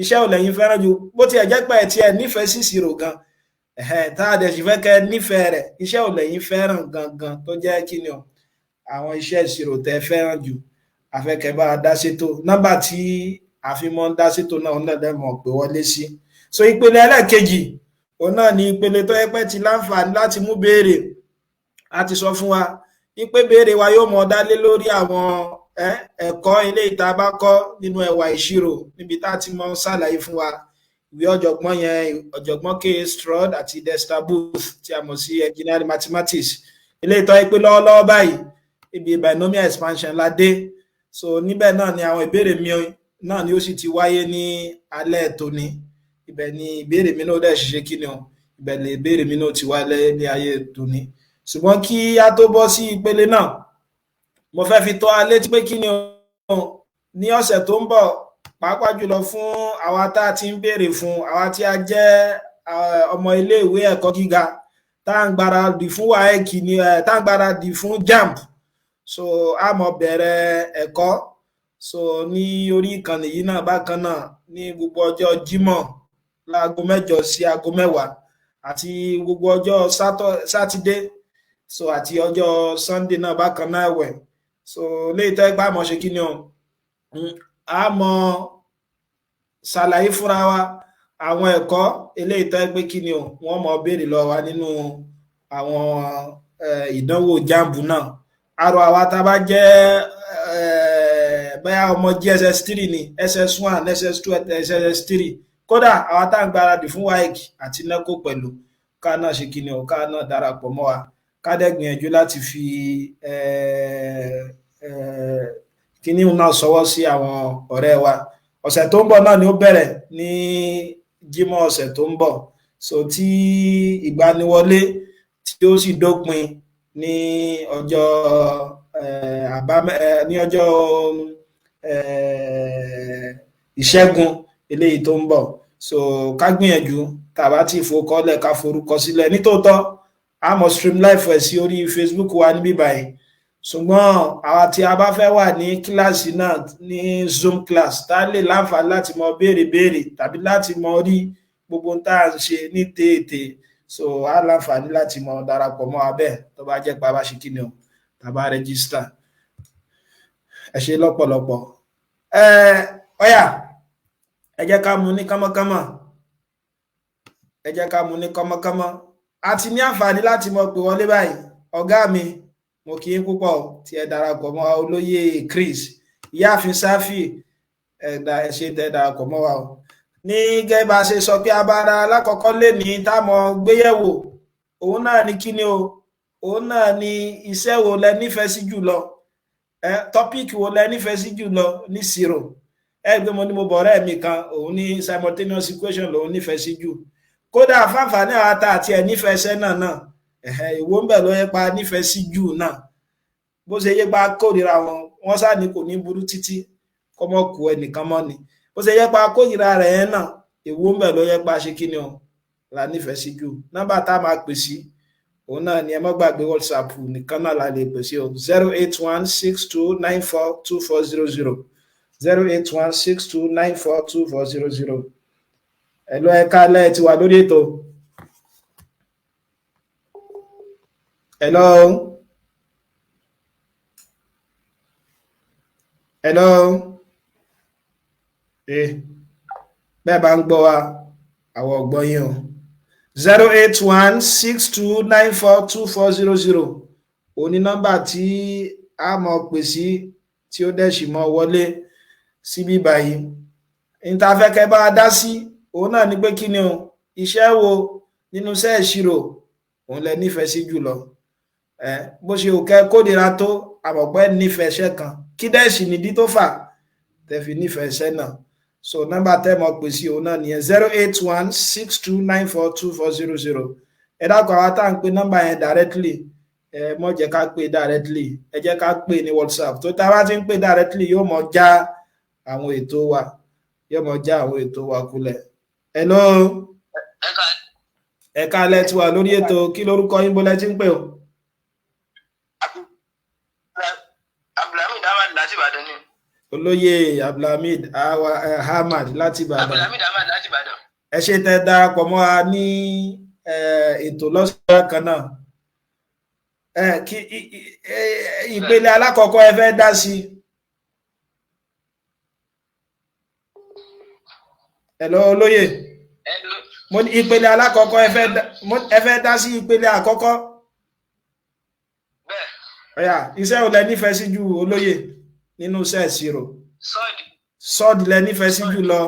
Iṣẹ́ wo lẹ́yìn fẹ́ràn jù? Bó tiẹ̀ jẹ́ pé ẹ tiẹ̀ nífẹ̀ẹ́ sí ìṣirò gan, tá a dẹ̀ sì fẹ́ kẹ́ nífẹ̀ẹ́ rẹ̀, iṣẹ́ wo lẹ́yìn fẹ́ràn gangan tó jẹ́ kí ni o, àwọn iṣẹ́ ìṣirò tẹ́ fẹ́ràn jù? Afẹ́kẹ́ bá a dá sétò. Nọ́mbà tí a fi mọ́ ń dá sétò náà náà lẹ́mọ̀ pé wọlé sí. So ìpele ẹlẹ́ẹ̀kejì, òun náà ni ìpele tó yẹ pé ti láǹfààní láti mú béèrè. A ti sọ fún wa wípé béèrè wa yóò mọ dá lé lórí àwọn ẹ̀kọ́ ilé ìta bá kọ́ nínú ẹwà ìṣirò, níbi tá a ti mọ ṣàlàyé fún wa ìwé ọ̀jọ̀gbọ́n yẹn, ọ̀jọ̀gbọ́n K. Stroud àti Dexter Booth, tí a mọ̀ sí Engineering Mathematics. Ilé ìtọ́ yẹ pé lọ́wọ́lọ́wọ́ báyìí, ibi binomial expansion la dé. So níbẹ̀ náà ni àwọn ìbéèrè mi náà ni ó sì ti wáyé ní alẹ́ tòní. Ibẹ̀ ni ìbéèrè mi náà dẹ̀ ṣiṣẹ́ kí ni o, ibẹ̀ ni ìbéèrè mi náà ti wáyé ní ayé tòní. Ṣùgbọ́n kí á tó bọ́ sí ìpele náà, mo fẹ́ fi tó a létí pé kí ni o, ní ọ̀sẹ̀ tó ń bọ̀, pàápàá jùlọ fún àwa tá a ti ń béèrè fún, àwa tí a jẹ́ ọmọ iléèwé ẹ̀kọ́ gíga tá à ń gbáradì fún WAEC ni, tá à ń gbáradì fún JAMB. So a mọ̀ bẹ̀rẹ̀ ẹ̀kọ́ so ní orí ìkànnì yìí náà bákan náà ní gbogbo ọjọ́ Jímọ̀ láago 8 sí aago 10, àti gbogbo ọjọ́ Sátidé, so àti ọjọ́ Sunday náà bákan náà ẹ̀wẹ̀. So léyìí tẹ́ gbà mọ̀ ṣe kí ni o, a mọ̀ ṣàlàyé fúnra wa àwọn ẹ̀kọ́ eléyìí tẹ́ pé kí ni o, wọ́n mọ̀ béèrè lọ́wọ́ wa nínú àwọn ìdánwò JAMB náà. Àrò àwa tá a bá jẹ́ bẹ́ẹ̀ ọmọ JSS 3 ni, SS 1, SS 2, SS 3, kódà àwa tá à ń gbáradì fún WAEC àti NECO pẹ̀lú, ká náà ṣe kí ni o, ká náà darapọ̀ mọ́ wa, ká dẹ̀ gbìyànjú láti fi kíní náà sọwọ́ sí àwọn ọ̀rẹ́ wa. Ọ̀sẹ̀ tó ń bọ̀ náà ni ó bẹ̀rẹ̀ ní Jímọ̀ ọ̀sẹ̀ tó ń bọ̀, so tí ìgbaniwọlé tí ó sì dópin ní ọjọ́ ní ọjọ́ Ìṣẹ́gun eléyìí tó ń bọ̀. So ká gbìyànjú, tá a bá ti fòkọ́lẹ̀, ká forúkọ sílẹ̀. Nítòótọ́, a mọ̀ stream live ẹ̀ sí orí Facebook wa níbí báyìí, ṣùgbọ́n àwa tí a bá fẹ́ wà ní kíláàsì náà ní Zoom class, tá a lè láǹfààní láti mọ béèrè béèrè tàbí láti mọ rí gbogbo tá à ń ṣe ní téèté, so a láǹfààní láti mọ darapọ̀ mọ́ abẹ́ tó bá jẹ́ pé a bá ṣe kí ni o, tá a bá register. Ẹ ṣe lọ́pọ̀lọpọ̀. Ẹ ọ̀yà, ẹ jẹ́ ká mú ní kánmọ́kánmọ́, ẹ jẹ́ ká mú ní kánmọ́kánmọ́. A ti ní àǹfààní láti mọ pé wọlé báyìí. Ọ̀gá mi, mo kí yín púpọ̀ tí ẹ darapọ̀ mọ́, olóyè Chris, ìyáàfin Sáfì, ẹ̀dá, ẹ ṣe tẹ́ darapọ̀ mọ́ wa o. Ní gẹ́gẹ́ bá a ṣe sọ pé abala alákọ̀ọ́kọ́ lè ní táwọn gbéyẹ̀wò, òun náà ní kí ni o, òun náà ní iṣẹ́ wo lẹ nífẹ̀ẹ́ sí jù lọ, ẹ topic wo lẹ nífẹ̀ẹ́ sí jù lọ ní ìṣirò. Ẹ gbé mo ní mo bọ̀ ọ̀rẹ́ mi kan, òun ní simultaneous equation lòun nífẹ̀ẹ́ sí jù. Kódà fáǹfààní àwọn ata àti ẹ̀ nífẹ̀ẹ́ iṣẹ́ náà náà, ìwọ ń bẹ̀ ló yẹ pa nífẹ̀ẹ́ sí jù náà. Bó ṣe yẹ pa kórìíra wọn, wọn sá ní kò ní burú títí kọ́mọ kú ẹnìkan mọ́ ni. Bó ṣe yẹ pa kórìíra rẹ̀ yẹn náà, ìwọ ń bẹ̀ ló yẹ pa ṣe kí ni o, la nífẹ̀ẹ́ sí jù. Nọ́mbà tá a máa pè sí, òun náà ni, ẹ má gbàgbé, WhatsApp nìkan náà la lè pè sí o: 08162942400, 08162942400. Ẹ lọ, ẹ káalẹ́, ti wà lórí ètò. Hello, hello. Bẹ́ẹ̀ bá ń gbọ́ wa, àwọn ọ̀gbọ́n yín o. 08162942400 òní nọ́mbà tí a mọ̀ pè sí, tí ó dẹ̀ sì mọ́ wọlé síbí báyìí. Níta fẹ́ kẹ́ bá a dá sí, òun náà ni pé kí ni o, iṣẹ́ wo nínú iṣẹ́ ìṣirò òun lẹ nífẹ̀ẹ́ sí jùlọ? Ẹ bó ṣe òkè kórìíra tó, àmọ̀pẹ́ nífẹ̀ẹ́ iṣẹ́ kan, kí dẹ̀ sì nìdí tó fà tẹ́ fi nífẹ̀ẹ́ iṣẹ́ náà? So nọ́mbà tẹ́ mọ̀ pè sí, òun náà nìyẹn: 08162942400. Ẹ dákun, àwa tá à ń pe nọ́mbà yẹn directly, ẹ mọ̀ jẹ́ ká pè directly, ẹ jẹ́ ká pè ní WhatsApp. Tó tá a bá ti ń pè directly, yóò mọ̀ já àwọn ètò wa, yóò mọ̀ já àwọn ètò wa kulẹ̀. Hello, ẹ káalẹ́, ti wà lórí ètò. Kí lorúkọ yín, bọ́lá tí ń pè o? Abdulhamid Ahmad láti Ìbàdàn ni. Olóyè Abdulhamid Ahmad láti Ìbàdàn. Abdulhamid Ahmad láti Ìbàdàn. Ẹ ṣe tẹ́ darapọ̀ mọ́ wa ní ètò lọ́sàn-án kan náà. Kí ìpele alákọ̀ọ́kọ́ ẹ fẹ́ dá sí. Hello olóyè. Hello. Mo ní ìpele alákọ̀ọ́kọ́ ẹ fẹ́ dá sí ìpele àkọ́kọ́. Bẹ́ẹ̀. Ọ̀yà, iṣẹ́ wo lẹ nífẹ̀ẹ́ sí jù olóyè nínú iṣẹ́ ìṣirò? Sọ́ọ̀dì. Sọ́ọ̀dì lẹ nífẹ̀ẹ́ sí jù lọ.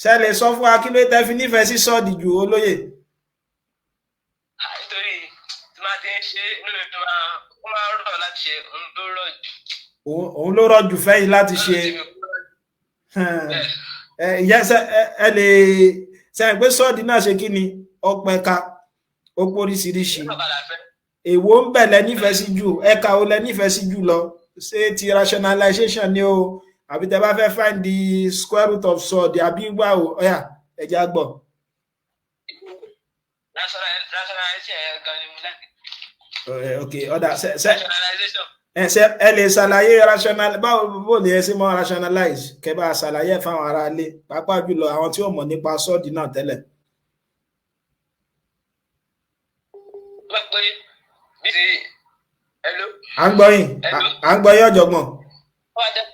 Ṣé lè sọ fún wa kí ló tẹ́ fi nífẹ̀ẹ́ sí sọ́ọ̀dì jù olóyè? Nítorí tí máa ti ń ṣe inú mi máa ń rọ̀ láti ṣe, òun ló rọ̀ jù. Òun ló rọ̀ jù fẹ́yìn láti ṣe. Ìyẹn ṣe ẹ lè ṣe pé sọ́ọ̀dì náà ṣe kí ni ọ̀pẹ̀ka ó póríṣiríṣi. Èwo ń bẹ̀ lẹ nífẹ̀ẹ́ sí jù? Ẹ̀ka wo lẹ nífẹ̀ẹ́ sí jù lọ? Ṣé ti rationalization ni o, àbí tẹ bá fẹ́ find the square root of sọ́ọ̀dì, àbí gbà o? Ọ̀yà, ẹ̀jẹ̀ á gbọ́. Rationalization yẹn gan ni mo like. Ok, ọ̀dà ṣe Rationalization. Ṣe ẹ lè ṣàlàyé rational báwo bó lè ẹ ṣe mọ rationalize, kẹ bá ṣàlàyé ẹ fáwọn ará ilé, pàápàá jùlọ àwọn tí ò mọ̀ nípa sọ́ọ̀dì náà tẹ́lẹ̀. Wọ́n pé bí ti hello. À ń gbọ́ yín, à ń gbọ́ yín ọ̀jọ̀gbọ́n. Wọ́n á jẹ́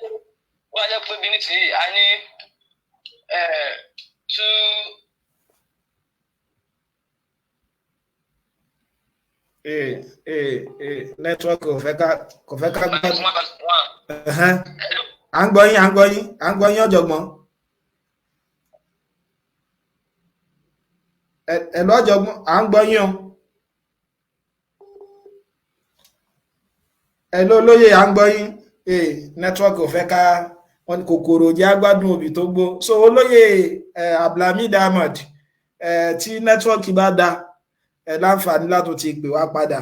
pé bí ní ti a ní two. Network kò fẹ́ ká gbọ́. À ń gbọ́ yín, à ń gbọ́ yín, à ń gbọ́ yín ọ̀jọ̀gbọ́n. Ẹ lọ ọ̀jọ̀gbọ́n, à ń gbọ́ yín o. Ẹ lọ olóyè, à ń gbọ́ yín. Network kò fẹ́ ká wọn, kòkòrò jẹ́ agbádùn òbí tó gbó. So olóyè Abdulhamid Ahmad, tí network bá da ẹ láǹfààní láti ti pè wá padà.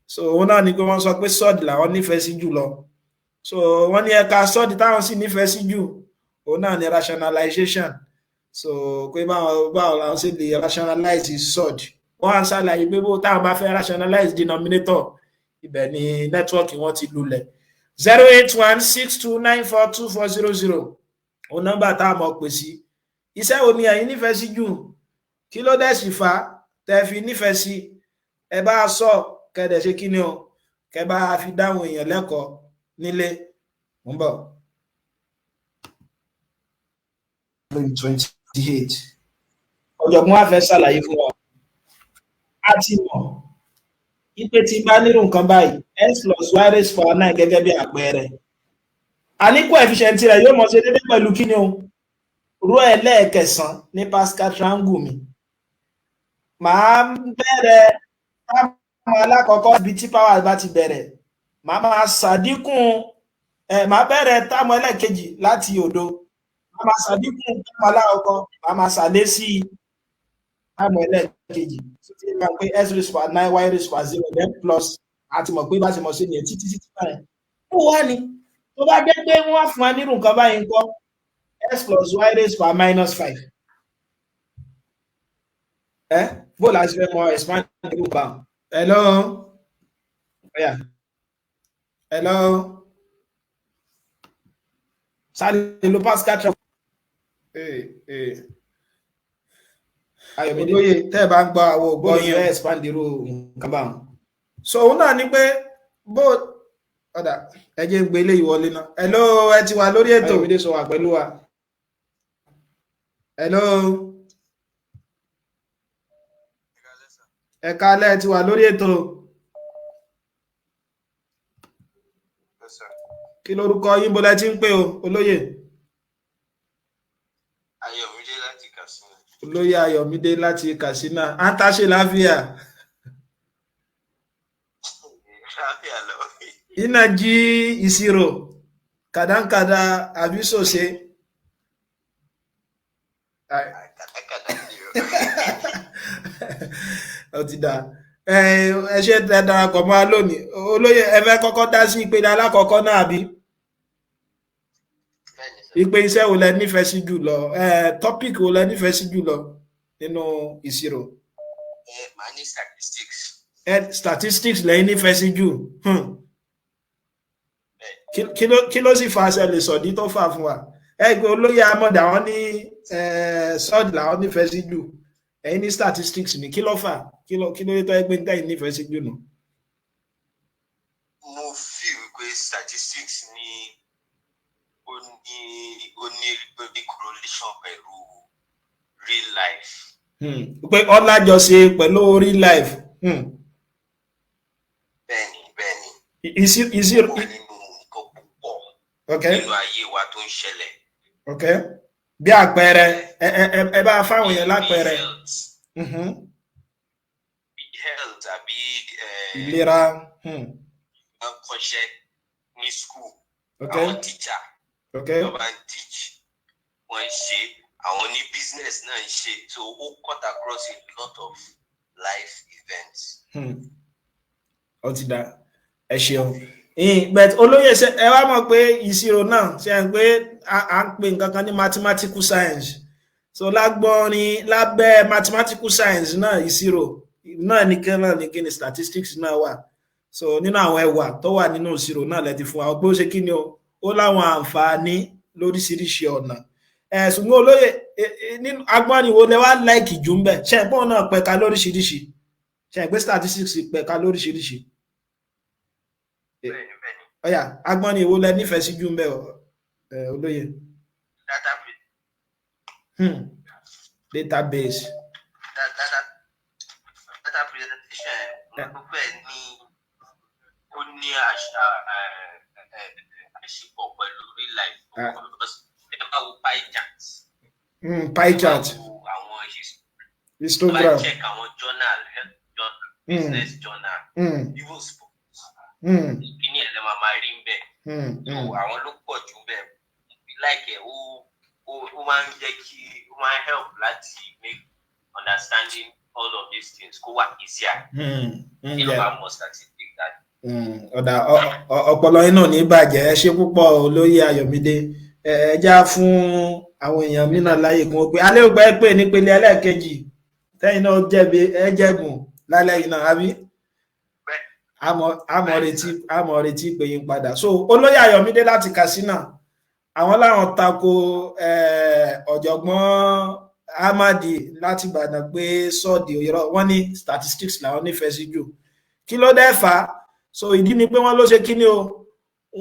So òun náà ni pé wọ́n sọ pé sọ́ọ̀dì làwọn nífẹ̀ẹ́ sí jù lọ. So wọ́n ní ẹ̀ka sọ́ọ̀dì táwọn sì nífẹ̀ẹ́ sí jù òun náà ni rationalization. So pé báwo làwọn sì lè rationalize sọ́ọ̀dì. Wọ́n á ṣàlàyé pé bó táwọn bá fẹ́ rationalize denominator, ibẹ̀ ni nẹ́tíwọ́ọ̀kì wọn ti lulẹ̀. 08162942400 òun nọ́mbà tá a mọ̀ pè sí. Iṣẹ́ wo ni ẹ̀yin nífẹ̀ẹ́ sí jù? Kí ló dẹ̀ sì fà á tẹ́ fi nífẹ̀ẹ́ sí? Ẹ bá a sọ kẹ́dẹ̀ ṣe kí ni o, kẹ́ bá a fi dáhùn èèyàn lẹ́kọ̀ọ́ nílé. Ń bọ̀. 28 ọ̀jọ̀gbọ́n wa fẹ́ ṣàlàyé fún wa. A ti mọ̀ ipe tí bá nírú nǹkan báyìí x plus y raised power 9 gẹ́gẹ́ bí àpẹẹrẹ. Àní coefficient rẹ̀ yóò mọ̀ ṣe déédéé pẹ̀lú kí ni o, ró ẹlẹ́ẹ̀kẹsàn ní Pascal triangle mi. Màá bẹ̀rẹ̀ táàmù alákọ̀ọ́kọ́ ibi tí power bá ti bẹ̀rẹ̀, màá máa ṣàdínkù, màá bẹ̀rẹ̀ táàmù ẹlẹ́ẹ̀kejì láti òdo, màá máa ṣàdínkù táàmù alákọ̀ọ́kọ́, màá máa ṣàlé sí táàmù ẹlẹ́ẹ̀kejì. Tó ti máa pé x raised power 9 y raised power 0 then plus, àti mọ̀ pé bá ti mọ̀ sí nìyẹn títí títí báyìí. Ó wá ní tó bá jẹ́ pé wọ́n fún wa nírú nǹkan báyìí ńkọ́, x plus y raised power minus 5. Bó la ṣe fẹ́ mọ expand irú bá. Hello. Yeah. Hello. Sáré lo Pascal triangle. Ayọ̀mídé Olóyè, tẹ́ ẹ bá ń gbọ́ àwọn bó ògbọ́ ló yín fẹ́ o. expand irú nǹkan báwọn. So òun náà ni pé bó ọ̀dà ẹ jẹ́ ń gbé eléyìí wọlé náà. Hello, ẹ ti wà lórí ètò. Ayọ̀mídé sọ wà pẹ̀lú wa. Hello. Ẹ káalẹ́, ẹ ti wà lórí ètò. Kí lorúkọ yín, bó lẹ ti ń pè o olóyè? Ayọ̀mídé láti Katsina. Olóyè Ayọ̀mídé láti Katsina. Antaṣe láfíà. Láfíà lọ. Iná jí ìṣirò kàdánkàdá àbí sòṣe. Kàdákàdá ni o. Ó ti dà. Ẹ ṣe ẹ darapọ̀ mọ́ wa lónìí. Olóyè, ẹ fẹ́ kọ́kọ́ dá sí ìpele alákọ̀ọ́kọ́ náà àbí? Bẹ́ẹ̀ni sir. Ìpè iṣẹ́ wo lẹ nífẹ̀ẹ́ sí jù lọ? Topic wo lẹ nífẹ̀ẹ́ sí jù lọ nínú ìṣirò? Màá ní statistics. Statistics lẹ́yìn nífẹ̀ẹ́ sí jù. Kí ló sì fa ṣe lè sọ̀dí tó fà fún wa? Ẹ gbé olóyè Ahmed, àwọn ní surd làwọn nífẹ̀ẹ́ sí jù, ẹ̀yin ní statistics ní. Kí ló fà? Kí ló tó ẹ pé tẹ́yin nífẹ̀ẹ́ sí jù nù? Mo feel pé statistics ní ó ní correlation pẹ̀lú real life. Pé ó lájọṣe pẹ̀lú real life. Bẹ́ẹ̀ni. Ìṣirò. Ó wà nínú nǹkan púpọ̀ nínú ayé wa tó ń ṣẹlẹ̀. Ok, bí àpẹẹrẹ, ẹ bá fáwọn yẹn lápẹẹrẹ. Health, bí health àbí Ìlera. Wọ́n kọ́ṣẹ́ ní school, àwọn teacher tó bá ń teach, wọ́n ń ṣe, àwọn ní business náà ń ṣe, so ó cut across a lot of life events. Ó ti dá, ẹ ṣeun. But olóyè, ṣe ẹ wá mọ̀ pé ìṣirò náà ṣe ń pé à ń pè nǹkan kan ní mathematical science? So lágbọ́nrin lábẹ́ mathematical science náà, ìṣirò náà ní kí náà ní kí ni statistics náà wà. So nínú àwọn ẹwà tó wà nínú ìṣirò náà lẹ ti fún wa pé ó ṣe kí ni o, ó láwọn àǹfààní lóríṣiríṣi ọ̀nà. Ẹ ṣùgbọ́n olóyè, nínú agbọ́nrin wo lẹ wá like jù ń bẹ̀? Ṣe é pọ́n náà pẹ̀ka lóríṣiríṣi? Ṣe é pé statistics pẹ̀ka lóríṣiríṣi? Bẹ́ẹ̀ni. Ọ̀yà, agbọ́nrin wo lẹ nífẹ̀ẹ́ sí jù ń bẹ̀, olóyè? Database. Database. Data presentation mo fẹ́ ní ó ní àṣà àṣepọ̀ pẹ̀lú real life because ẹ bá wo pie chart. Pie chart. Ẹ bá wo àwọn Histogram. Ẹ bá check àwọn journal, health journal, business journal, even sports, kíní ẹ̀ lẹ́ máa rí ń bẹ̀. So àwọn ló pọ̀ jù bẹ́ẹ̀ like ẹ̀, ó máa ń jẹ́ kí ó máa ń help láti make understanding all of these things kó wà easier kí ló bá mọ statistics that. Ọ̀dà, ọpọlọ yín náà ní bàjẹ́. Ẹ ṣe púpọ̀, olóyè Ayọ̀mídé. Ẹ já fún àwọn èèyàn mí náà láyè kún ó pé alẹ́ ògbà ẹ pè nípele ẹlẹ́ẹ̀kejì tẹ́yìn náà jẹ̀bi ẹ jẹ̀bùn lálẹ́ yìí náà, àbí? Àmọ́ retí pé yín padà. So olóyè Ayọ̀mídé láti Katsina, àwọn láwọn tako ọ̀jọ̀gbọ́n Ahmadi láti Ìbàdàn pé surd irọ́, wọ́n ní statistics làwọn nífẹ̀ẹ́ sí jù. Kí ló dé fà á? So ìdí ni pé wọ́n ló ṣe kí ni o,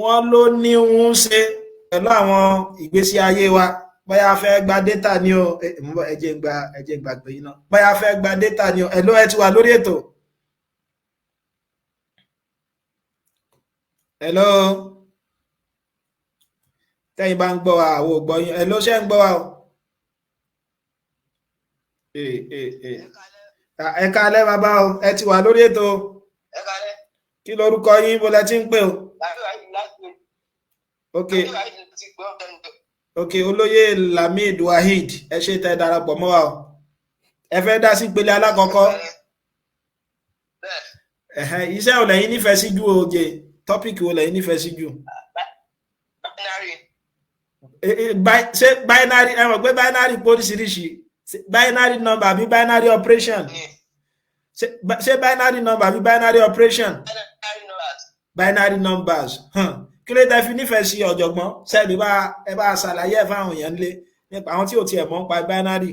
wọ́n ló ní ń ṣe pẹ̀lú àwọn ìgbésí ayé wa. Bóyá fẹ́ gba data ni o, ẹ jẹ́ n gba pé yín náà. Bóyá fẹ́ gba data ni o. Ẹ ló ẹ ti wà lórí ètò. Hello, tẹ́yin bá ń gbọ́ wa, àwọn ò gbọ́ yín. Hello, ṣé ń gbọ́ wa o? Ẹ káalẹ́ bàbá o, ẹ ti wà lórí ètò. Ẹ káalẹ́. Kí lorúkọ yín, bó lẹ ti ń pè o? Ok, olóyè Lamid Waheed, ẹ ṣe tẹ́ darapọ̀ mọ́ wa o. Ẹ fẹ́ dá sí ìpele alákọ̀ọ́kọ́. Iṣẹ́ ò lẹ́yìn nífẹ̀ẹ́ sí jù oje? Topic wo lẹ́yìn nífẹ̀ẹ́ sí jù? Binary. Ṣé binary, ẹ mọ̀ pé binary pọ̀ oríṣiríṣi, binary number àbí binary operation? Ṣé binary number àbí binary operation? Binary numbers. Binary numbers. Kí ló dé fi nífẹ̀ẹ́ sí, ọ̀jọ̀gbọ́n? Sẹ́ẹ̀lì bá ẹ bá ṣàlàyé ẹ̀ fáwọn èèyàn lé nípa àwọn tí ò tiẹ̀ mọ̀ ń pa binary.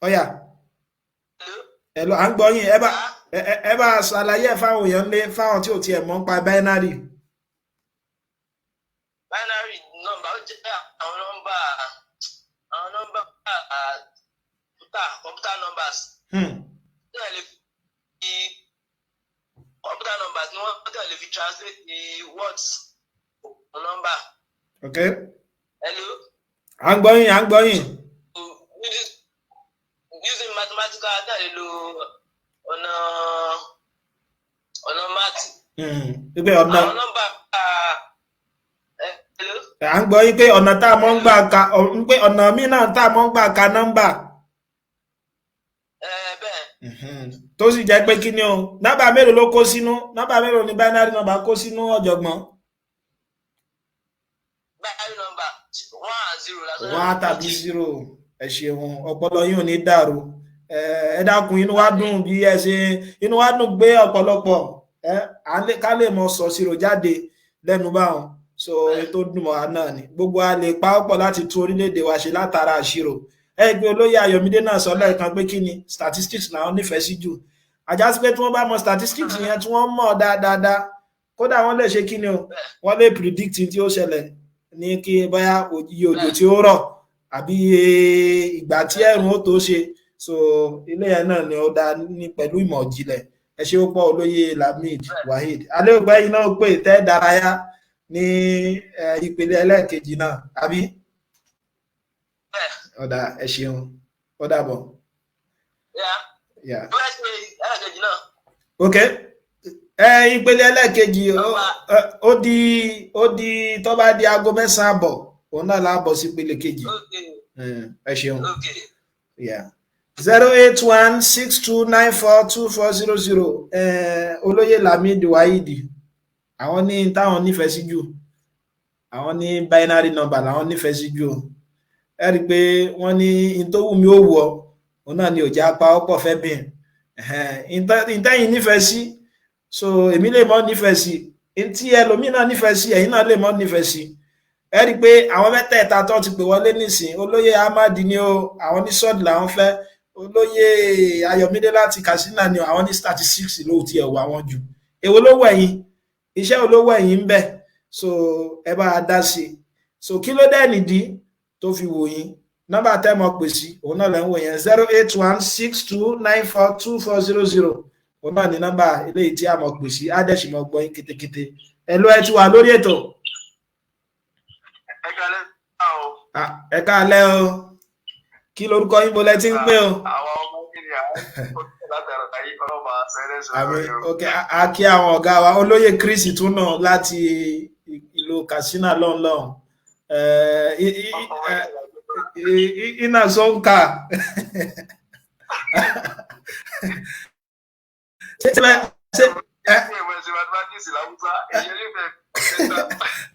Ọ̀yà, ẹ lọ, à ń gbọ́ yín. Ẹ bá ṣàlàyé ẹ̀ fáwọn èèyàn lé, fáwọn tí ò tiẹ̀ mọ̀ ń pa binary. Binary number, ó jẹ́ àwọn nọ́mbà computer numbers. Tí wọ́n lè fi computer numbers ni wọ́n tẹ̀lé fi translate the words number. Ok. Hello. À ń gbọ́ yín, à ń gbọ́ yín. Using mathematical, tẹ̀lé lo ọ̀nà math. Pé ọ̀nà. Àwọn nọ́mbà. Hello. À ń gbọ́ yín, pé ọ̀nà tá a mọ̀ ń gbà ka, pé ọ̀nà míì náà tá a mọ̀ ń gbà ka nọ́mbà. Bẹ́ẹ̀. Tó sì jẹ́ pé kí ni o, nọ́mbà mélòó ló kó sínú? Nọ́mbà mélòó ni binary number kó sínú, ọ̀jọ̀gbọ́n? Binary number, one and zero lásán. One tàbí zero. Ẹ ṣeun, ọpọlọ yín ò ní dàrú. Ẹ dákun, inú wa dùn bí ẹ ṣe, inú wa dùn gbé ọ̀pọ̀lọpọ̀ ká lè mọ sọ ṣírò jáde lẹ́nu báwọn. So ètò dùn mọ́ wa náà ni gbogbo a lè pa ọ̀pọ̀ láti tún orílẹ̀-èdè wa ṣe látara àṣírò. Ẹ gbé olóyè Ayọ̀mídé náà sọ lẹ́ẹ̀kan pé kí ni statistics làwọn nífẹ̀ẹ́ sí jù. Àjásí pé tí wọ́n bá mọ statistics yẹn, tí wọ́n mọ̀ dáadáa, kódà wọ́n lè ṣe kí ni o, wọ́n lè predict tí ó ṣẹlẹ̀ ní kí bóyá iye òjò tí ó rọ̀ àbí iye ìgbà tí ẹ̀rùn ó tó ṣe. So ilé yẹn náà ni ó dá ní pẹ̀lú ìmọ̀ ìjìnlẹ̀. Ẹ ṣe ó pọ̀, olóyè Lamid Waheed. Alẹ́ ògbẹ́ yìí náà pè tẹ́ dárayá ní ìpele ẹlẹ́ẹ̀kejì náà, àbí? Ọ̀dà, ẹ ṣeun, ó dàbọ̀. Yeah. Ok, ìpele ẹlẹ́ẹ̀kejì ó di tó bá di aago 9:30, òun náà láàbọ̀ sí ìpele kejì. Ẹ ṣeun. Yeah. 08162942400. Olóyè Lamid Waheed, àwọn ní táwọn nífẹ̀ẹ́ sí jù, àwọn ní binary number làwọn nífẹ̀ẹ́ sí jù. Ẹ rí i pé wọ́n ní in tó wù mí ó wù ọ́, òun náà ni òjá apá ọ̀pọ̀ fẹ́ bìn ìtẹ́yìn nífẹ̀ẹ́ sí. So èmi lè mọ́ nífẹ̀ẹ́ sí tí ẹlòmíì náà nífẹ̀ẹ́ sí, ẹ̀yin náà lè mọ́ nífẹ̀ẹ́ sí. Ẹ rí i pé àwọn mẹ́tẹ̀ẹ̀ta tó ti pè wọlé nísìn, olóyè Ahmad ni o, àwọn ní surd làwọn fẹ́. Olóyè Ayọ̀mídé láti Katsina ni o, àwọn ní statistics ló tiẹ̀ wà wọ́n jù. Èwo ló wẹ̀ yín? Iṣẹ́ olówó ẹ̀yìn ń bẹ̀? So ẹ bá a dá sí i. So kí ló dẹ́ nìdí tó fi wò yín? Nọ́mbà tẹ́ mọ̀ pè sí, òun náà lẹ́ ń wò yẹn, 08162942400. Òun náà ní nọ́mbà eléyìí tí a mọ̀ pè sí. Á dẹ̀ sì mọ̀ gbọ́ yín kétékété. Ẹ ló ẹ ti wà lórí ètò. Ẹ kálẹ́ o. Ẹ káalẹ́ o. Kí lorúkọ yín, bolẹ tí ń pè o? Àwọn ọmọ kìíní àwọn látara ayé ọlọ́ba sẹ́rẹ́. Àmì. Ok, a kí àwọn ọ̀gá wa, olóyè Chris tún náà láti ìlú Katsina lọ́hùn-lọ́hùn. Ina sonka. Ṣé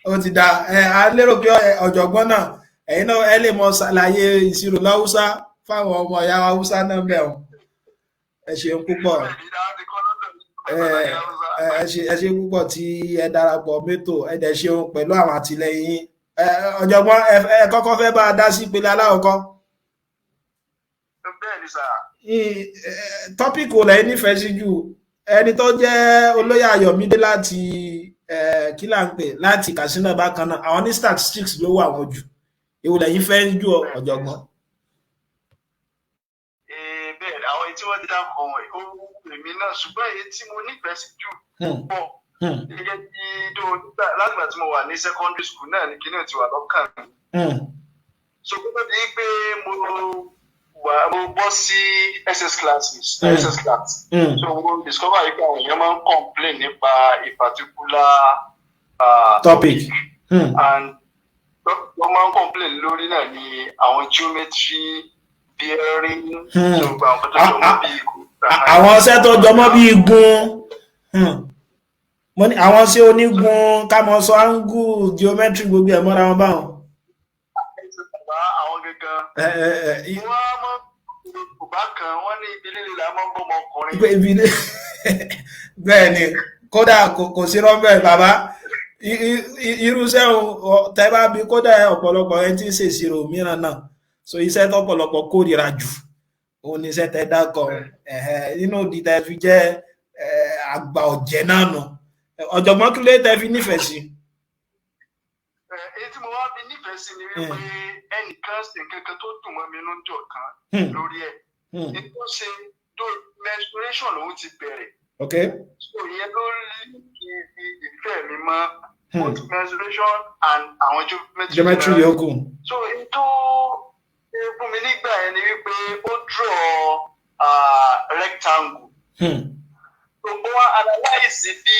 ó ti da? Ẹ a lérò pé ọ̀jọ̀gbọ́n náà, ẹ̀yin náà ẹ lè mọ ṣàlàyé ìṣirò láwùsá fáwọn ọmọ ìyá haúsá náà bẹ̀ wọ́n. Ẹ ṣeun púpọ̀, ẹ ṣe púpọ̀ tí ẹ darapọ̀ mẹ́tò. Ẹ dẹ̀ ṣeun pẹ̀lú àwọn àtìlẹyìn yín. Ọ̀jọ̀gbọ́n, ẹ kọ́kọ́ fẹ́ bá a dá sí ìpele aláwọ̀kọ́. Bẹ́ẹ̀ni sà. Topic wo lẹ́yìn nífẹ̀ẹ́ sí jù? Ẹni tó jẹ́ olóyè Ayọ̀mídé láti kí là ń pè, láti Katsina bákan náà, àwọn ní statistics ló wà wọ́n jù. Èwo lẹ́yìn fẹ́ jù, ọ̀jọ̀gbọ́n? Bẹ́ẹ̀, àwọn èyí tí wọ́n ti dákọ̀ wọ̀nyí ó wù èmi náà, ṣùgbọ́n èyí tí mo nífẹ̀ẹ́ sí jù pọ̀. Gẹ́gẹ́ bí látìgbà tí mo wà ní secondary school náà ni kíní ti wà lọ́kàn mi. So kó tó di pé mo wà, mo bọ́ sí SS classes, SS class, so mo discover yìí pé àwọn èèyàn máa ń complain nípa a particular topic. And wọ́n máa ń complain lórí náà ní àwọn geometry, bearing, so gbogbo àwọn tó jọmọ́ bí igun. Àwọn iṣẹ́ tó jọmọ́ bí igun. Mo ní àwọn iṣẹ́ onígun, ká mọ sọ angle, geometry, gbogbo ẹ̀ mọ́ra wọn báwọn. Àwọn gangan. Wọ́n á mọ Yorùbá kan, wọ́n ní ibi líle là máa ń bọ́ ọmọkùnrin. Ibi ilé, bẹ́ẹ̀ ni. Kódà kò sí rọ́bẹ̀ bàbá irúṣẹ́ tẹ́ bá bí. Kódà ọ̀pọ̀lọpọ̀ ẹni tí ń ṣèṣirò mìíràn náà, so iṣẹ́ tọ́pọ̀lọpọ̀ kórìíra jù, òun ni iṣẹ́ tẹ́ dákọ̀ nínú ìdí tẹ́ fi jẹ́ àgbà ọ̀jẹ̀ náà nù. Ọ̀jọ̀gbọ́n, kí ló tẹ́ fi nífẹ̀ẹ́ sí? Èyí tí mo wá fi nífẹ̀ẹ́ sí ni wípé ẹnìkan ṣe nǹkan kan tó dùn mọ́ mi lóúnjọ kan lórí ẹ̀. Ní tó ṣe tó menstruation lòun ti bẹ̀rẹ̀. So ìyẹn ló link ìfẹ́ mi mọ́ both menstruation and àwọn geometry. Geometry yòókù. So èyí tó ṣe fún mi nígbà yẹn ni wípé ó draw rectangle. So ó wá analyse bí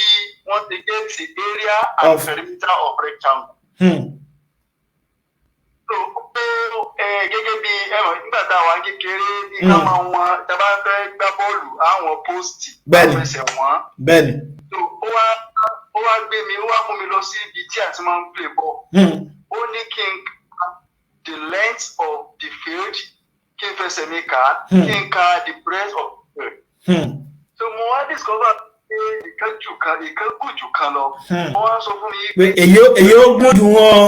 wọ́n ti get the area and perimeter of rectangle. So ó gẹ́gẹ́ bí ẹ̀rọ nígbà tá a wà kékeré bí ká máa wọn, tá a bá fẹ́ gbá bọ́ọ̀lù, àwọn post fẹsẹ̀ wọ́n. So ó wá gbé mi, ó wá mú mi lọ sí ibi tí a ti máa ń play ball. Ó ní kí n the length of the field, Kí n fẹsẹ̀ mi kà á, kí n ka the breadth of the. So mo wá discover pé ìkan jù kan, ìkan gùn jù kan lọ. Wọ́n wá sọ fún mi pé èyí ó gùn jù wọn.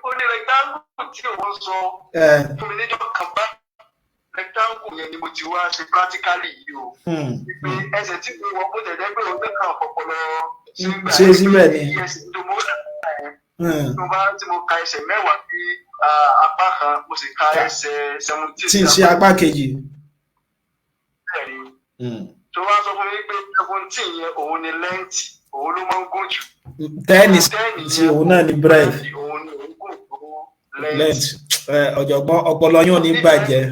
Ó ní rectangle tí òun sọ fún mi níjọ́ kan bá, rectangle yẹn ni mo ti wá ṣe practically yìí o, pé ẹsẹ̀ tí mo wọ, bó tẹ̀lé pé òun náà kàn pọpọlọ ṣe síbẹ̀ ni. Ẹsẹ̀ tó mo tó bá tí mo ka ẹsẹ̀ 10 sí apá kan, mo sì ka ẹsẹ̀ 17 tí sí apá kejì. Tó wá sọ fún mi pé 17 yẹn, òun ni length, òun ló máa ń gùn jù. 10 tí òun náà ni breadth. Òun ni òun gùn tó. Length. Ọ̀jọ̀gbọ́n, ọpọlọ yóò ní bàjẹ́.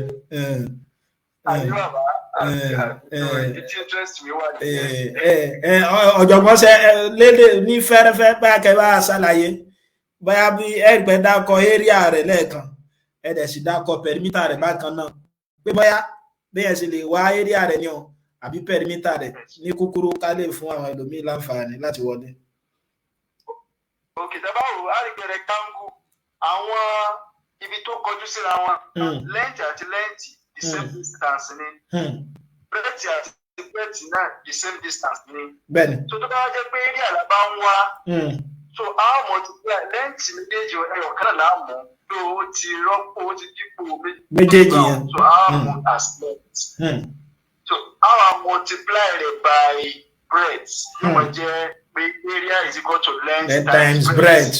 Ọ̀jọ̀gbọ́n, ṣe lédè ní fẹ́rẹ́fẹ́ báyà kẹ́ bá ṣàlàyé bóyá bí ẹgbẹ́ dákọ̀ area rẹ̀ lẹ́ẹ̀kan, ẹ dẹ̀ sì dákọ̀ perimeter rẹ̀ bákan náà, pé bóyá bẹ́ẹ̀ sì lè wá area rẹ̀ ni o àbí perimeter rẹ̀, ní kúkúrú, ká lè fún àwọn ẹlòmíín láǹfààní láti wọlé. Òkè, tá a bá wò á rí pé rectangle, àwọn ibi tó kọjú síra wọn, length àti length, the same distance ni. Breadth àti breadth náà, the same distance ni. Bẹ́ẹ̀ni. So tó bá jẹ́ pé area la bá ń wá, so a multiply length méjèèjì, ẹyọ kan náà mú tó o ti rọ́pò, ó ti dípò méjèèjì yẹn. So a mú as length, so a wá multiply rẹ̀ by breadth, yóò wọ́n jẹ́ pé area is equal to length times breadth.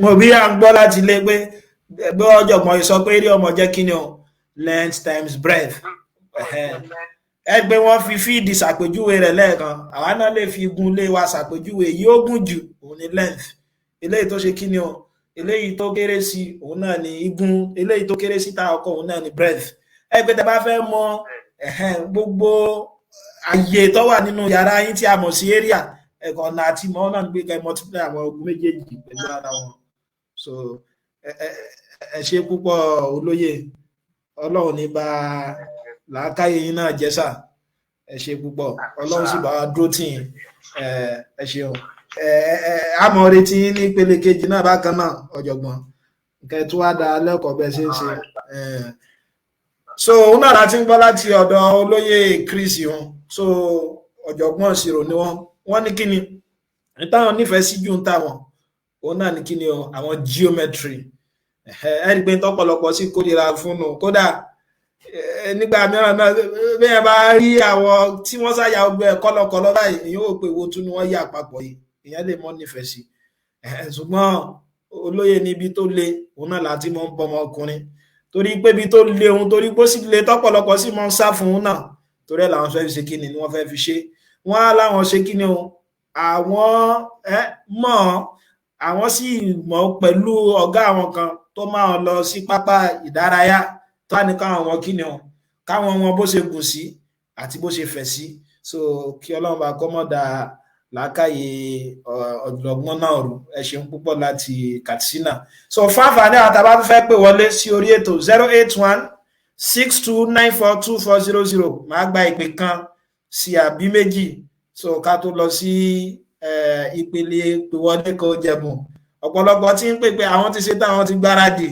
Mo bí à ń gbọ́ láti ilé pé bí ọ̀jọ̀gbọ́n sọ pé area ọmọ jẹ́ kí ni o, length times breadth. Ẹ pé wọ́n fi fíìdì ṣàpèjúwe rẹ̀ lẹ́ẹ̀kan, àwa náà lè fi igun lé wa ṣàpèjúwe. Yìí ó gùn jù, òun ni length. Eléyìí tó ṣe kí ni o, eléyìí tó kéré sí, òun náà ni igun. Eléyìí tó kéré sí tá ọkọ, òun náà ni breadth. Ẹ pé tẹ bá fẹ́ mọ gbogbo àyè tó wà nínú yàrá yín tí a mọ̀ sí area, ẹ̀kọ́ ọ̀nà àti mọ́ náà ń gbé kẹ́ multiply àwọn ogun méjèèjì pẹ̀lú ara wọn. So ẹ ṣe púpọ̀, olóyè. Ọlọ́run ní bá làákàyè yín náà jẹ́ sà. Ẹ ṣe púpọ̀, Ọlọ́run sì bá wa dúró tì yín. Ẹ ṣeun. A mọ̀ retí yín ní ìpele kejì náà bákan náà, ọ̀jọ̀gbọ́n, nǹkan tó wá dáa lẹ́kọ̀ọ́ bẹ́ẹ̀ ṣe ń ṣe. So òun náà láti ń gbọ́ láti ọ̀dọ̀ olóyè Chris yìí. So ọ̀jọ̀gbọ́n ìṣirò ni wọ́n. Wọ́n ní kíni ní táwọn nífẹ̀ẹ́ sí jù ń táwọn, òun náà ní kíni o, àwọn geometry. Ẹ rí i pé tọ́pọ̀lọpọ̀ sí kórìíra fún un. Kódà nígbà mìíràn náà, bẹ́ẹ̀ bá rí àwọn tí wọ́n ṣàyà ọgbẹ́ kọ́lọ́kọ́lọ́ báyìí, èyí ò pé wo tún ni wọ́n yà papọ̀ yìí, èèyàn lè mọ́ nífẹ̀ẹ́ sí. Ṣùgbọ́n olóyè níbi tó le, òun náà láti mọ́ ń bọ́ ọmọkùnrin, torí pé ibi tó le òun, torí pé ó sì le, tọ́pọ̀lọpọ̀ sì mọ́ ń sá fún un náà. Torí ẹ̀ làwọn fẹ́ fi ṣe kíni ni wọ́n fẹ́ fi ṣe. Wọ́n á láwọn ṣe kíni o, àwọn mọ̀, àwọn sì mọ̀ pẹ̀lú ọ̀gá àwọn kan tó máa lọ sí pápá ìdárayá, tó wà ní káwọn wọn kíni o, káwọn wọn bó ṣe gùn sí àti bó ṣe fẹ̀ sí. So kí Ọlọ́run bá kọ́ mọ́ da làákàyè ọ̀jọ̀gbọ́n náà rú. Ẹ ṣeun púpọ̀ láti Katsina. So fáfàní àwọn tàbá fẹ́ pè wọlé sí orí ètò, 08162942400. Máa gba ìpè kan sí àbí méjì, so ká tó lọ sí ìpele pè wọlé kó jẹ̀bùn. Ọ̀pọ̀lọpọ̀ tí ń pè pé àwọn ti ṣe tán, àwọn ti gbáradì,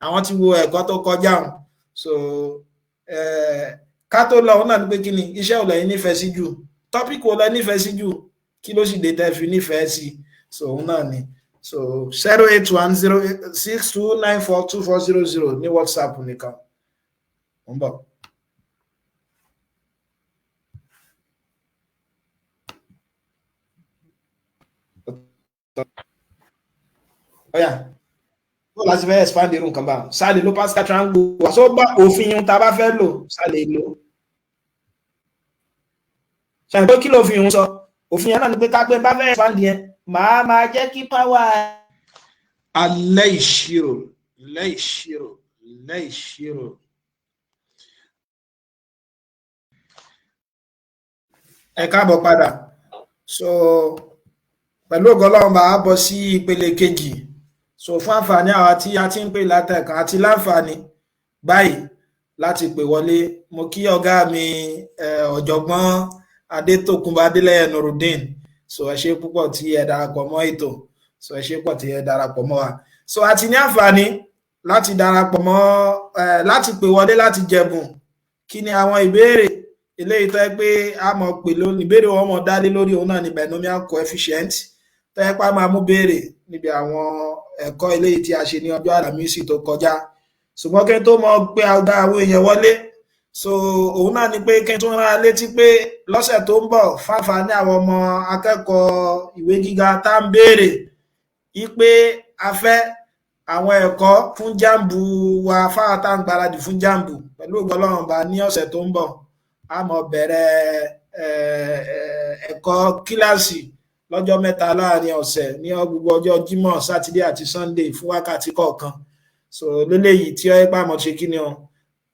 àwọn ti wo ẹ̀kọ́ tó kọjá wọn. So ká tó lọ, òun náà ní pé kí ni iṣẹ́ ò lẹ́yìn nífẹ̀ẹ́ sí jù, topic wo lẹ nífẹ̀ẹ́ sí jù, kí ló sì dé tẹ́ fi nífẹ̀ẹ́ sí? So òun náà ni. So 08106 2942400 ní WhatsApp nìkan. Ń bọ̀. Ọ̀yà, bó láti fẹ́ expand irú nǹkan bá ṣáà lè lo Pascal triangle wà só bá òfin yun tá a bá fẹ́ lò, ṣáà lè lò ṣàìpé kí ló fi yun sọ? Òfin yẹn náà ni pé ká pé bá fẹ́ expand yẹn, màá máa jẹ́ kí power. Alẹ́ ìṣirò, lẹ́ ìṣirò, lẹ́ ìṣirò. Ẹ káàbọ̀ padà. So pẹ̀lú ògo Ọlọ́run, bá a bọ̀ sí ìpele kejì. So fún àǹfààní àwa tí a ti ń pè látẹ̀kàn àti láǹfààní báyìí láti pè wọlé, mo kí ọ̀gá mi, ọ̀jọ̀gbọ́n Adétòkunbọ̀ Adélẹ́yẹ Nurudeen. So ẹ ṣé púpọ̀ tí ẹ darapọ̀ mọ́ ètò. So ẹ ṣé púpọ̀ tí ẹ darapọ̀ mọ́ wa. So a ti ní àǹfààní Láti darapọ̀ mọ́, láti pè wọlé láti jẹ̀bùn. Kí ni àwọn ìbéèrè eléyìí tó yẹ pé a mọ̀ pè lónìí? Ìbéèrè wọn mọ̀ dálé lórí òun náà ni binomial coefficient, tó yẹ pé a máa mú béèrè níbi àwọn ẹ̀kọ́ eléyìí tí a ṣe ní ọjọ́ Àlàmísì tó kọjá. Ṣùgbọ́n kí n tó mọ̀ pé a gba àwọn èèyàn wọlé, so òun náà ni pé kí n tún rán an létí pé lọ́sẹ̀ tó ń bọ̀, fáfàní àwọn ọmọ akẹ́kọ̀ọ́ ìwé gíga tá ń béèrè pé a fẹ́ àwọn ẹ̀kọ́ fún JAMB wa, fáwọn tá ń gbáradì fún JAMB, pẹ̀lú ògo Ọlọ́run bá, ní ọ̀sẹ̀ tó ń bọ̀, a mọ̀ bẹ̀rẹ̀ ẹ̀kọ́ kíláàsì lọ́jọ́ 3 láàrin ọ̀sẹ̀, ní gbogbo ọjọ́ Jímọ̀, Sátidé àti Sunday, fún wákàtí kọ̀ọ̀kan. So léléyìí tí ó yẹ pé a mọ̀ ṣe kí ni o,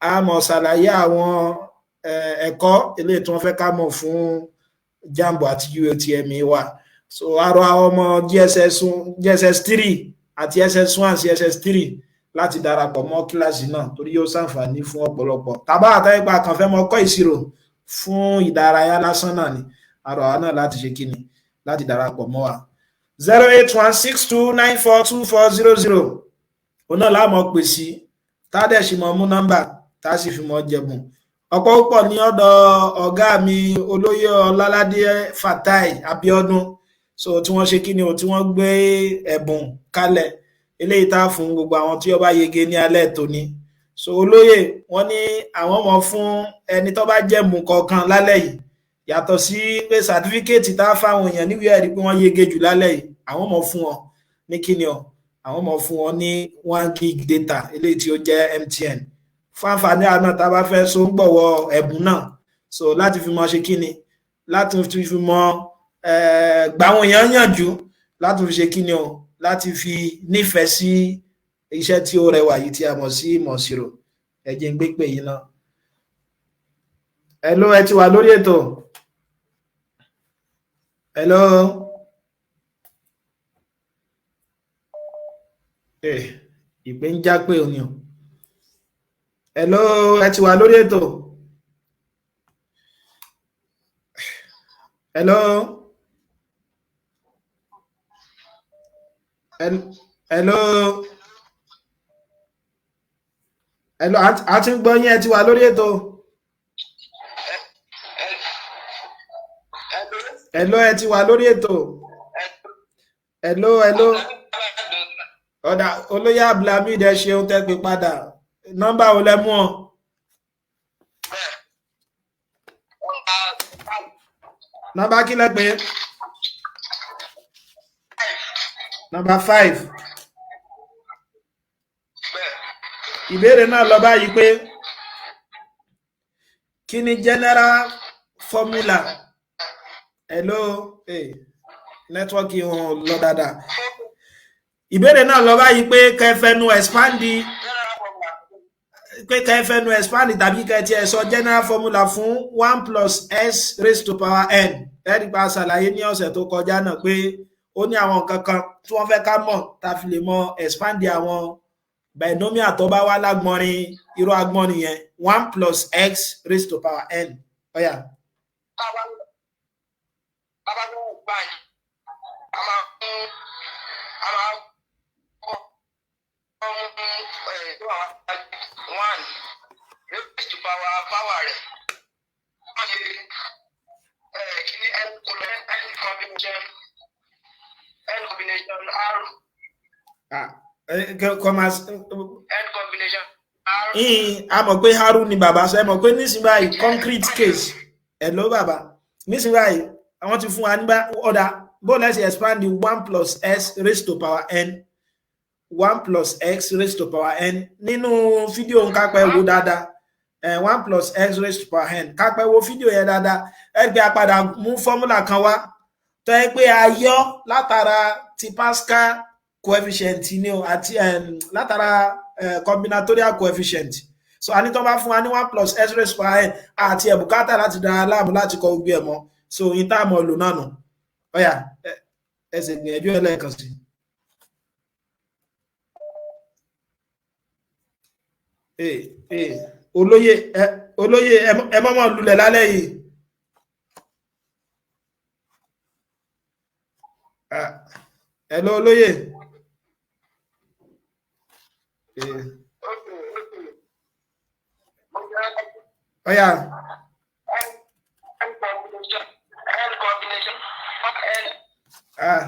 a mọ̀ ṣàlàyé àwọn ẹ̀kọ́ eléyìí tí wọ́n fẹ́ ká mọ̀ fún JAMB àti UTME wa. So a rọ àwọn ọmọ JSS, JSS 3 àti SS 1 sí SS 3 láti darapọ̀ mọ́ kíláàsì náà, torí yóò ṣàǹfààní fún ọ̀pọ̀lọpọ̀. Tàbá àtàwọn kan fẹ́ mọ kọ́ ìṣirò fún ìdárayá lásán náà ni, a rọ̀ wá náà láti ṣe kíni, láti darapọ̀ mọ́ wa. 08162942400, òun náà láàmú pè sí, tá a dẹ̀ sì mọ̀ mú nọ́mbà, tá a sì fi mọ̀ jẹ̀bùn ọ̀pọ̀ púpọ̀ ní ọ̀dọ̀ ọ̀gá mi, olóyè Ọláládé Fatai Abiodun. So tí wọ́n ṣe kí ni o, tí wọ́n gbé ẹ̀bùn kalẹ̀ eléyìí tá a fún gbogbo àwọn tí ó bá yege ní alẹ́ tòní. So olóyè, wọ́n ní àwọn mọ̀ fún ẹni tó bá jẹ̀bùn kọ̀ọ̀kan lálẹ́ yìí, yàtọ̀ sí pé certificate tá a fáwọn èèyàn níwèé ẹ̀rí pé wọ́n yege jù lálẹ́ yìí, àwọn mọ̀ fún wọn ní kí ni o, àwọn mọ̀ fún wọn ní 1 gig data eléyìí tí ó jẹ́ MTN, fún àǹfààní àná tá a bá fẹ́ so ń gbọ̀wọ́ ẹ̀bùn náà. So láti fi mọ ṣe kí ni, láti fi mọ gbà àwọn èèyàn yànjú, láti fi ṣe kí ni o, láti fi nífẹ̀ẹ́ sí iṣẹ́ tí ó rẹwà yìí tí a mọ̀ sí ìmọ̀ ìṣirò. Ẹ jẹ́ n gbé pè yín náà. Hello, ẹ ti wà lórí ètò. Hello. Ìpè ń já pé òní o. Hello, ẹ ti wà lórí ètò. Hello. Hello. Hello, a ti ń gbọ́ yín, ẹ ti wà lórí ètò. Hello, ẹ ti wà lórí ètò. Hello, hello. Ọ̀dà, olóyè Abdulhamid, ẹ ṣeun tẹ́ pé padà. Nọ́mbà wo lẹ mú ọ? Nọ́mbà kí lẹ pé? Nọ́mbà 5. Ìbéèrè náà lọ báyìí pé kí ni general formula? Hello, nẹ́tíwọ́ọ̀kì wọn lọ dáadáa. Ìbéèrè náà lọ báyìí pé kẹfẹnu expand, pé kẹfẹnu expand tàbí kẹtì ẹ sọ general formula fún 1 plus s raised to power n. Ẹ̀rí pa ṣàlàyé ní ọ̀sẹ̀ tó kọjá náà pé ó ní àwọn nǹkan kan tí wọ́n fẹ́ ká mọ̀ tá a fi lè mọ expand àwọn binomial tó bá wá lágbọ́nrin, irú agbọ́nrin yẹn, 1 plus x raised to power n. Ọ̀yà. Bàbá mi ò gbà yín, a máa ń a máa kọ́ one raised to power rẹ̀, wọ́n ṣe kíní n colon n combination n combination r. N combination r. A mọ̀ pé haru ni bàbá sọ. Ẹ mọ̀ pé nísìnyí báyìí, concrete case. Ẹ̀ ló bàbá nísìnyí báyìí, àwọn ti fún wa nígbà ọ̀dà bó lẹ́sìn expand the 1 plus s raised to power n, 1 plus x raised to power n. Nínú fídíò ń kápẹ́ wo dáadáa, 1 plus x raised to power n, kápẹ́ wo fídíò yẹn dáadáa. Ẹ gbé apàdà mú fọ́múlà kan wá tó yẹ pé a yọ látara ti Pascal coefficient ni o, àti látara combinatorial coefficient. So a ní tó bá fún wa ní 1 plus x raised to power n, àti ẹ̀bùkátà láti dára láàmú láti kọ gbogbo ẹ̀ mọ́. So yín tá a mọ̀ lò náà nù. Ọ̀yà, ẹ sì gbìyànjú ẹ lẹ́ẹ̀kan sí. Olóyè, olóyè, ẹ mọ́mọ́ lulẹ̀ lálẹ́ yìí. Hello, olóyè. Ọ̀yà. N combination N combination N. Ah,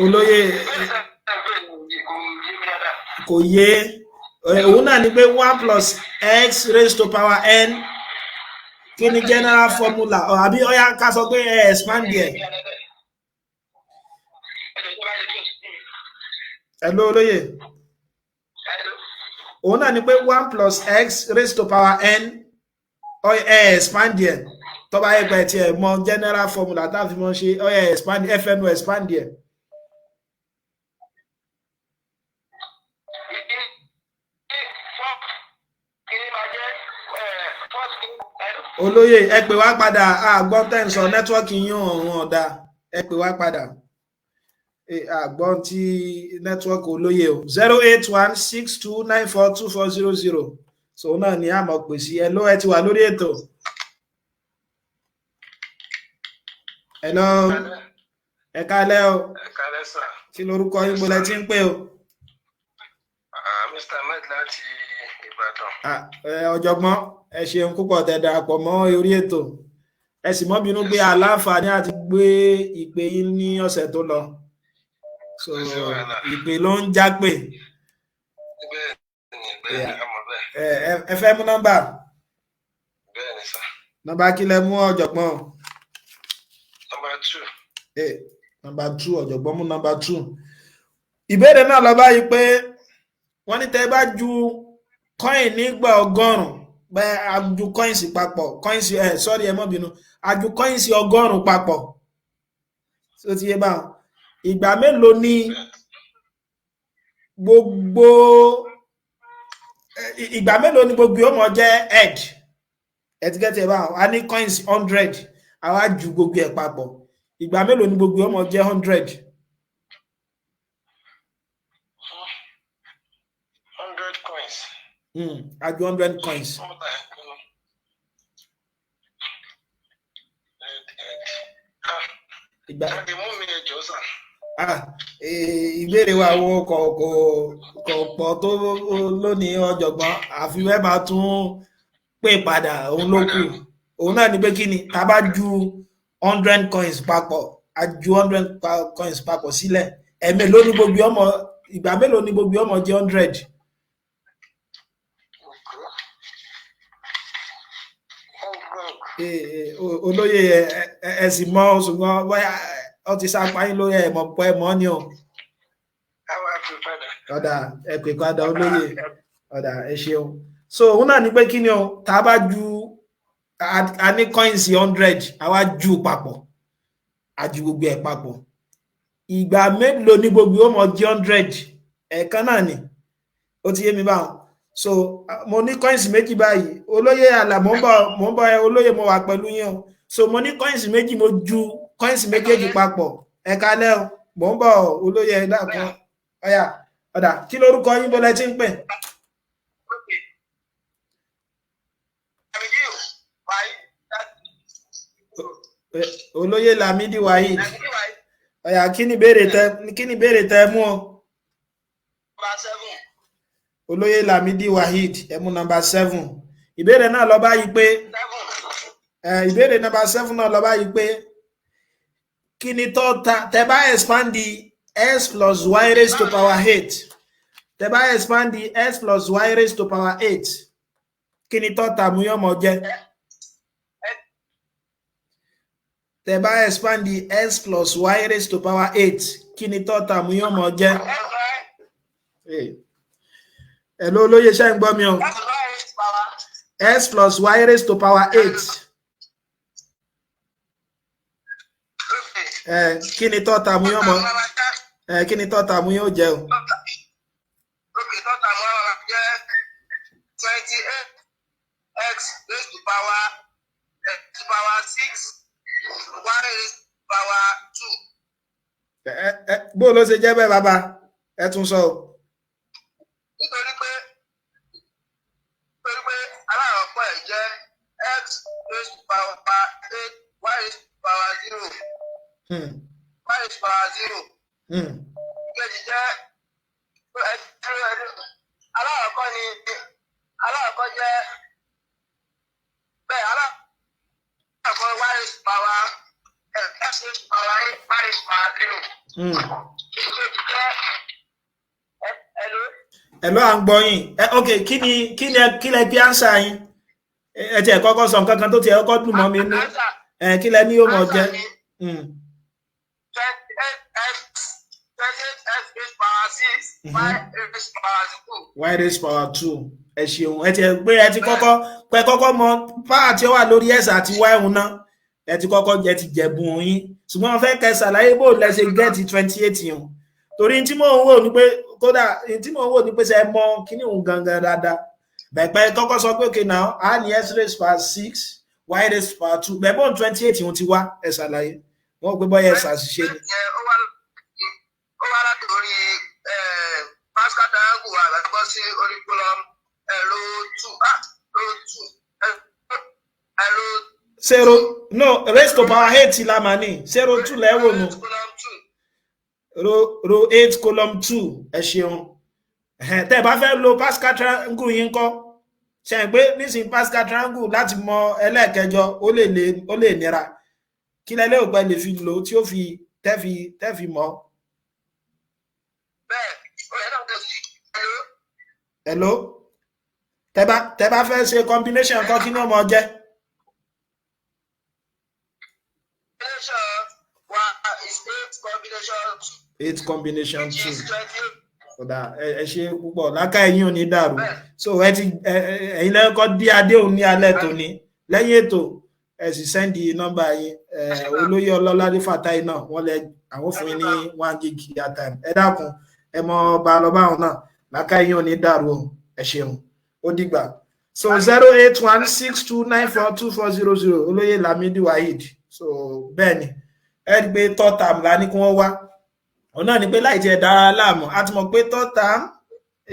olóyè, kò yé. Òun náà ni pé one plus x raised to power n, kí ni general formula? Àbí ọ̀yà, ká sọ pé ẹ expand ẹ̀. Hello, olóyè. Òun náà ni pé one plus x raised to power n, ẹ expand ẹ̀. Tó bá yẹ pé tiẹ̀ mọ general formula tá a fi mọ ṣe, ẹ expand, ẹ fẹnu expand ẹ̀. Olóyè, ẹ pè wá padà, àgbọ́n tẹ̀ ń sọ. Network yín ọ̀hún ọ̀dà. Ẹ pè wá padà, àgbọ́n tí network olóyè o. 08162942400, so náà ni a mọ̀ pè sí. Ẹ ló ẹ ti wà lórí ètò. Hello, ẹ kálẹ́ o. Ẹ kálẹ́ sà. Kí lorúkọ yín, bọ́lẹ̀ tí ń pè o? Mr. Ahmed láti Ìbàdàn. Ọ̀jọ̀gbọ́n, ẹ ṣeun púpọ̀ tẹ́ darapọ̀ mọ́ orí ètò. Ẹ sì mọ́ bínú pé aláǹfààní àti gbé ìpè yín ní ọ̀sẹ̀ tó lọ, so ìpè ló ń jápè. Bẹ́ẹ̀ni, a mọ̀ bẹ́ẹ̀. Ẹ fẹ́ mú nọ́mbà? Bẹ́ẹ̀ni sà. Nọ́mbà kí lẹ mú, ọ̀jọ̀gbọ́n? Nọ́mbà 2. Nọ́mbà 2, ọ̀jọ̀gbọ́n mú nọ́mbà 2. Ìbéèrè náà lọ báyìí pé wọ́n ní tẹ́ bá ju coin nígbà 100, bẹ́ẹ̀ a ju coins papọ̀, coins ẹ̀, sorry, ẹ má bínú, a ju coins 100 papọ̀ tó ti yé báwọn, ìgbà mélòó ni gbogbo ìgbà mélòó ni gbogbo yóò mọ jẹ́ head? Ẹtíkẹ́tì ẹ̀ báwọn, a ní coins 100, àwa ju gbogbo ẹ̀ papọ̀, ìgbà mélòó ni gbogbo yóò mọ jẹ́ 100? 100 coins. A ju 100 coins. Ìgbà mú mi ẹjọ́ sà. Ìbéèrè wa wo kò kò kò pọ̀ tó lónìí, ọ̀jọ̀gbọ́n, àfi wẹ́ẹ́ máa tún pè padà. Òun ló kù. Òun náà ni pé kí ni tá a bá ju 100 coins papọ̀, a ju 100 coins papọ̀ sílẹ̀, ẹ̀mélòó ni gbogbo ọmọ, ìgbà mélòó ni gbogbo ọmọ jẹ́ 100? Olóyè, ẹ sì mọ, ṣùgbọ́n bóyá ọ ti sápá yín lórí ẹ mọ̀ pé mọ́ ni o. Ọ̀dà, ẹ pè padà, olóyè. Ọ̀dà, ẹ ṣeun. So òun náà ni pé kí ni o, tá a bá ju, a ní coins 100, àwa ju papọ̀, a ju gbogbo ẹ̀ papọ̀, ìgbà mélòó ni gbogbo ó mọ jẹ́ 100? Ẹ̀ẹ̀kan náà ni. Ó ti yé mi báwọn. So mo ní coins méjì báyìí, olóyè àlà, mò ń bọ̀, mò ń bọ̀ ẹ olóyè, mo wà pẹ̀lú yín o. So mo ní coins méjì, mo ju coins méjèèjì papọ̀. Ẹ kálẹ́ o, mò ń bọ̀ olóyè, ẹ dákun. Ọ̀yà, ọ̀dà, kí lorúkọ yín, bọ́lá tí ń pè? Olóyè Lamidi Waheed, ọ̀yà, kí ni ìbéèrè tẹ mú o? Olóyè Lamidi Waheed, ẹ mú nọ́mbà 7. Ìbéèrè náà lọ báyìí pé, ìbéèrè nọ́mbà 7 náà lọ báyìí pé kí ni tó ta tẹ bá expand the x plus y raised to power 8, tẹ bá expand the x plus y raised to power 8, kí ni tó ta mú yọmọ jẹ? Tẹ bá expand the x plus y raised to power 8, kí ni tó ta mú yọmọ jẹ? Hello, olóyè, ṣé ń gbọ́ mi o? X plus y raised to power 8. Kí ni tọ́ta mú yóò mọ? Kí ni tọ́ta mú yóò jẹ o? Tọ́ta mú yóò jẹ́ 28 x raised to power 6 y raised to power 2. Bó ló ṣe jẹ́ bẹ́ẹ̀, bàbá? Ẹ tún sọ o. Nítorí pé aláàrọ̀pọ̀ ẹ̀ jẹ́ x raised to power 8 y raised to power 0. Y raised to power 0. Ìkejì jẹ́ raised power 3. Ìkejì jẹ́ hello. Ẹ ló à ń gbọ́ yín. Ẹ ok, kí ni kí ni kí lẹ bí answer yín? Ẹ tiẹ̀ kọ́kọ́ sọ nǹkan kan tó tiẹ̀ kọ́kọ́ dùn mọ́ mi nú. Answer Ẹ kí lẹ ní yóò mọ̀ jẹ́? Answer mi 28 x, 28 x raised power 6 y raised power 2. Y raised power 2. Ẹ ṣeun. Ẹ tiẹ̀ pé ẹ ti kọ́kọ́ pé kọ́kọ́ mọ power tí ó wà lórí x àti y òun náà. Ẹ ti kọ́kọ́ jẹ ti jẹ̀bùn yín, ṣùgbọ́n wọ́n fẹ́ kẹ́ ṣàlàyé bó lẹ ṣe get 28 yẹn, torí tí mò ń wò ní pé kódà tí mò ń wò ní pé ṣe mọ kíní òun gangan dáadáa. Bẹ̀pẹ̀ kọ́kọ́ sọ pé okay, now a ní x raised power 6, y raised power 2. Bẹ́ẹ̀ bóun 28 òun ti wá, ẹ ṣàlàyé. Wọ́n pé bọ́yá ẹ ṣàṣìṣe ni. Ó wá láti orí Pascal triangle wa láti bọ́ sí orí column row 2, row 2, row Zero no raised to power 8 la mà ní 0 2 lẹ́wọ̀n nù. Column 2. Row 8, column 2. Ẹ ṣeun. Tẹ́ ẹ bá fẹ́ lo Pascal triangle yín kọ́ ṣe é pé nísìnyí Pascal triangle láti mọ ẹlẹ́ẹ̀kẹjọ, ó lè nira. Kí lẹ lérò pé lè fi lò tí ó fi tẹ́ fi mọ̀? Bẹ́ẹ̀, ó yẹ náà tó sí hello. Hello, tẹ́ bá fẹ́ ṣe combination kọ́, kí ni ó mọ jẹ́? Combination wa is 8 combination 2. 8 combination which 2 is 28. Kódà ẹ ṣe púpọ̀, láká ẹ̀yin ò ní dàrú. So ẹ ti ẹ̀yin lẹ́kọ́ dí adéhùn ní alẹ́ tòní. Lẹ́yìn ètò, ẹ sì send nọ́mbà yín. Olóyè Ọlọ́ládé Fatai náà, wọ́n lẹ àwọn fún yín ní 1 gig airtime. Ẹ dákun, ẹ mọ ọba lọ́ba àwọn náà. Láká ẹ̀yin ò ní dàrú o. Ẹ ṣeun, ó dìgbà. So 08162942400, olóyè Lamidi Waheed. So bẹ́ẹ̀ ni, ẹ rí i pé third term la ní kí wọ́n wá. Òun náà ni pé láì tiẹ̀ dára láàmú, a ti mọ̀ pé third term. Ẹ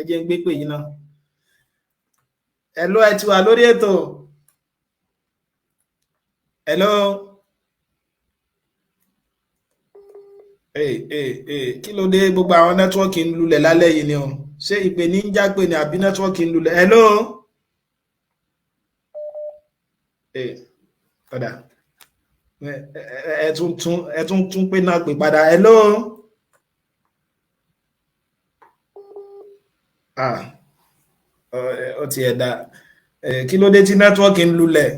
jẹ́ ń gbé pè yín náà. Hello, ẹ ti wà lórí ètò. Hello. Ee ee ee, kí ló dé? Gbogbo àwọn network ń lulẹ̀ lálẹ́ yìí ni o. Ṣé ìpè ní ń jápè ní àbí network ń lulẹ̀? Hello. Ee, ọ̀dà, ẹ tún pé náà pè padà. Hello. Ah, ó ti ẹ̀ dá. Kí ló dé tí network ń lulẹ̀?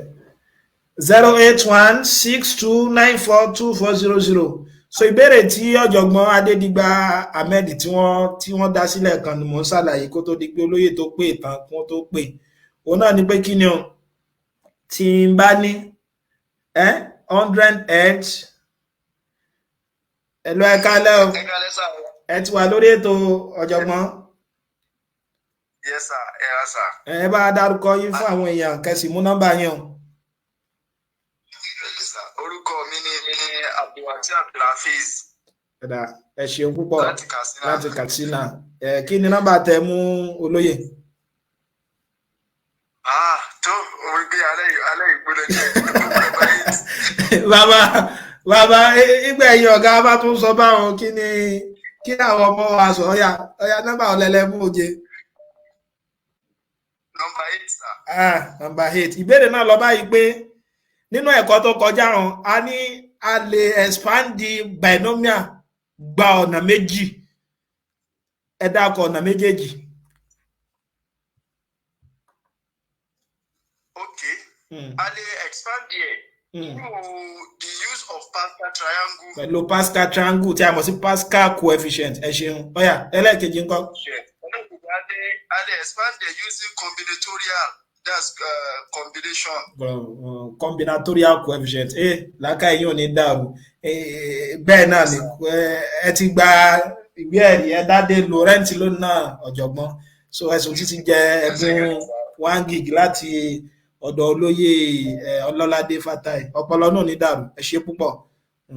08162942400. So ìbéèrè tí ọ̀jọ̀gbọ́n Adédìgbà Ahmed tí wọ́n dá sílẹ̀ kan ni mò ń ṣàlàyé kó tó di pé olóyè tó pè tán kí wọ́n tó pè. Òun náà ni pé kí ni o tí n bá ní 100 x. Hello, ẹ kálẹ́ o. Ẹ kálẹ́ sà o. Ẹ ti wà lórí ètò, ọ̀jọ̀gbọ́n. Yes sir, ẹ ra sà. Ẹ bá a dárúkọ yín fún àwọn èèyàn, kẹsì mú nọ́mbà yín o. Yes sir. Orúkọ mi ni Abdulwasi Abdulhafiz. Ẹ̀dà, ẹ ṣeun púpọ̀. Láti Katsina. Láti Katsina. Ẹ kí ni nọ́mbà tẹ mú, olóyè? Ah, tó orí gbé alẹ́ ìgbóná jẹ́. Bàbá, bàbá, ìgbà ẹ̀yìn ọ̀gá bá tún sọ báwọn, kí ni kí àwọn ọmọ wa sọ? Ọ̀yà ọ̀yà, nọ́mbà ọ̀lẹ́lẹ́ mú oje. Nọ́mbà 8, sir. Ah, nọ́mbà 8. Ìbéèrè náà lọ báyìí pé nínú ẹ̀kọ́ tó kọjá hàn, a ní a lè expand the binomial gba ọ̀nà méjì. Ẹ dákọ̀ ọ̀nà méjèèjì. Okay. A lè expand there through the use of Pascal triangle. Pẹ̀lú Pascal triangle tí a mọ̀ sí Pascal coefficient. Ẹ ṣeun. Ọ̀yà, ẹlẹ́ẹ̀kejì ńkọ́? A lè expand there using combinatorial, that's combination. Combinatorial coefficient. Ẹ làákà yín ò ní dàrú. Bẹ́ẹ̀ náà ni. Ẹ ti gba ìwé ẹ̀rí, ẹ dádé Laurent lónìí náà, ọ̀jọ̀gbọ́n. So ẹ̀sùn títí jẹ ẹ̀bùn 1 gig láti ọ̀dọ̀ olóyè Ọlọ́ládé Fatai. Ọpọlọ náà ní dàrú. Ẹ ṣe púpọ̀. Ẹ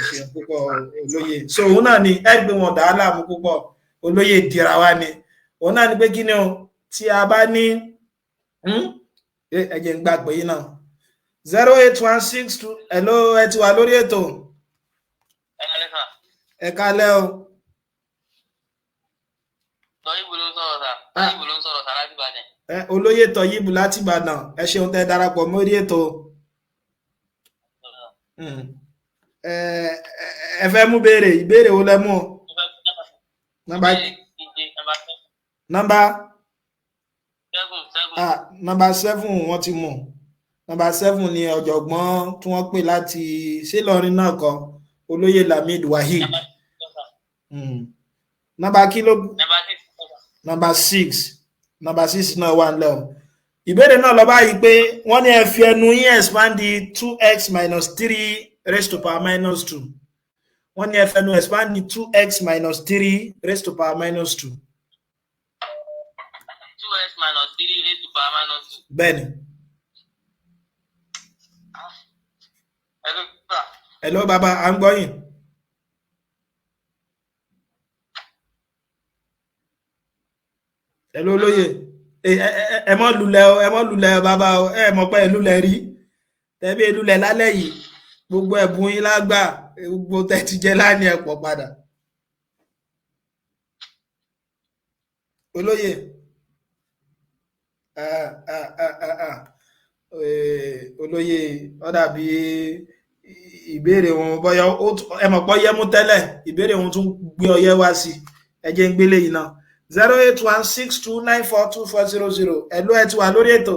ṣe púpọ̀, olóyè. So òun náà ni ẹ gbé wọn dàá láàmú púpọ̀, olóyè dira wa ni. Òun náà ni pé kí ni o tí a bá ní? Ẹ jẹ́ ń gbà pé yín náà. 08162. Hello, ẹ ti wà lórí ètò. Ẹ kálẹ́ o. Tọ́yìnbó ló ń sọ̀rọ̀ sà. Tọ́yìnbó ló ń sọ̀rọ̀ sà láti Ìbàdàn. Ẹ olóyè Tọ́yìnbó láti Ìbàdàn, ẹ ṣeun tẹ́ darapọ̀ mórí ètò. Ẹ fẹ́ mú béèrè, ìbéèrè wo lẹ mú o? Nọ́mbà nọ́mbà 7, 7. Ah, nọ́mbà 7 wọ́n ti mú. Nọ́mbà 7 ni ọ̀jọ̀gbọ́n tí wọ́n pè láti ṣé Ìlọrin náà kọ́, olóyè Lamid Waheed. Nọ́mbà kí ló? Nọ́mbà 6. Nọ́mbà 6. Nọ́mbà 6 náà wà nílẹ̀ o. Ìbéèrè náà lọ báyìí pé wọ́n ní ẹ fi ẹnu yín expand 2x minus 3 raised to power minus 2. Wọ́n ní ẹ fẹnu expand 2x minus 3 raised to power minus 2. 2x minus 3 raised to power minus 2. Bẹ́ẹ̀ni. Hello, sir. Hello bàbá, à ń gbọ́ yín. Hello olóyè. Ẹ mọ́ lulẹ̀ o, ẹ mọ́ lulẹ̀ o bàbá o, ẹ mọ̀ pé ẹ lulẹ̀ rí. Tẹ̀bí ẹ lulẹ̀ lálẹ́ yìí, gbogbo ẹ̀bùn yín lágbà, gbogbo tẹ́ ti jẹ lánìí ẹ̀ pọ̀ padà. Olóyè. Ah, ah, ah, ah, ah. Olóyè, ó dàbí ìbéèrè wọn bóyá ẹ mọ̀ pé ọyẹ́ mú tẹ́lẹ̀, ìbéèrè wọn tún gbé ọyẹ́ wá sí. Ẹ jẹ́ ń gbélé yìí náà. 08162942400. Hello, ẹ ti wà lórí ètò.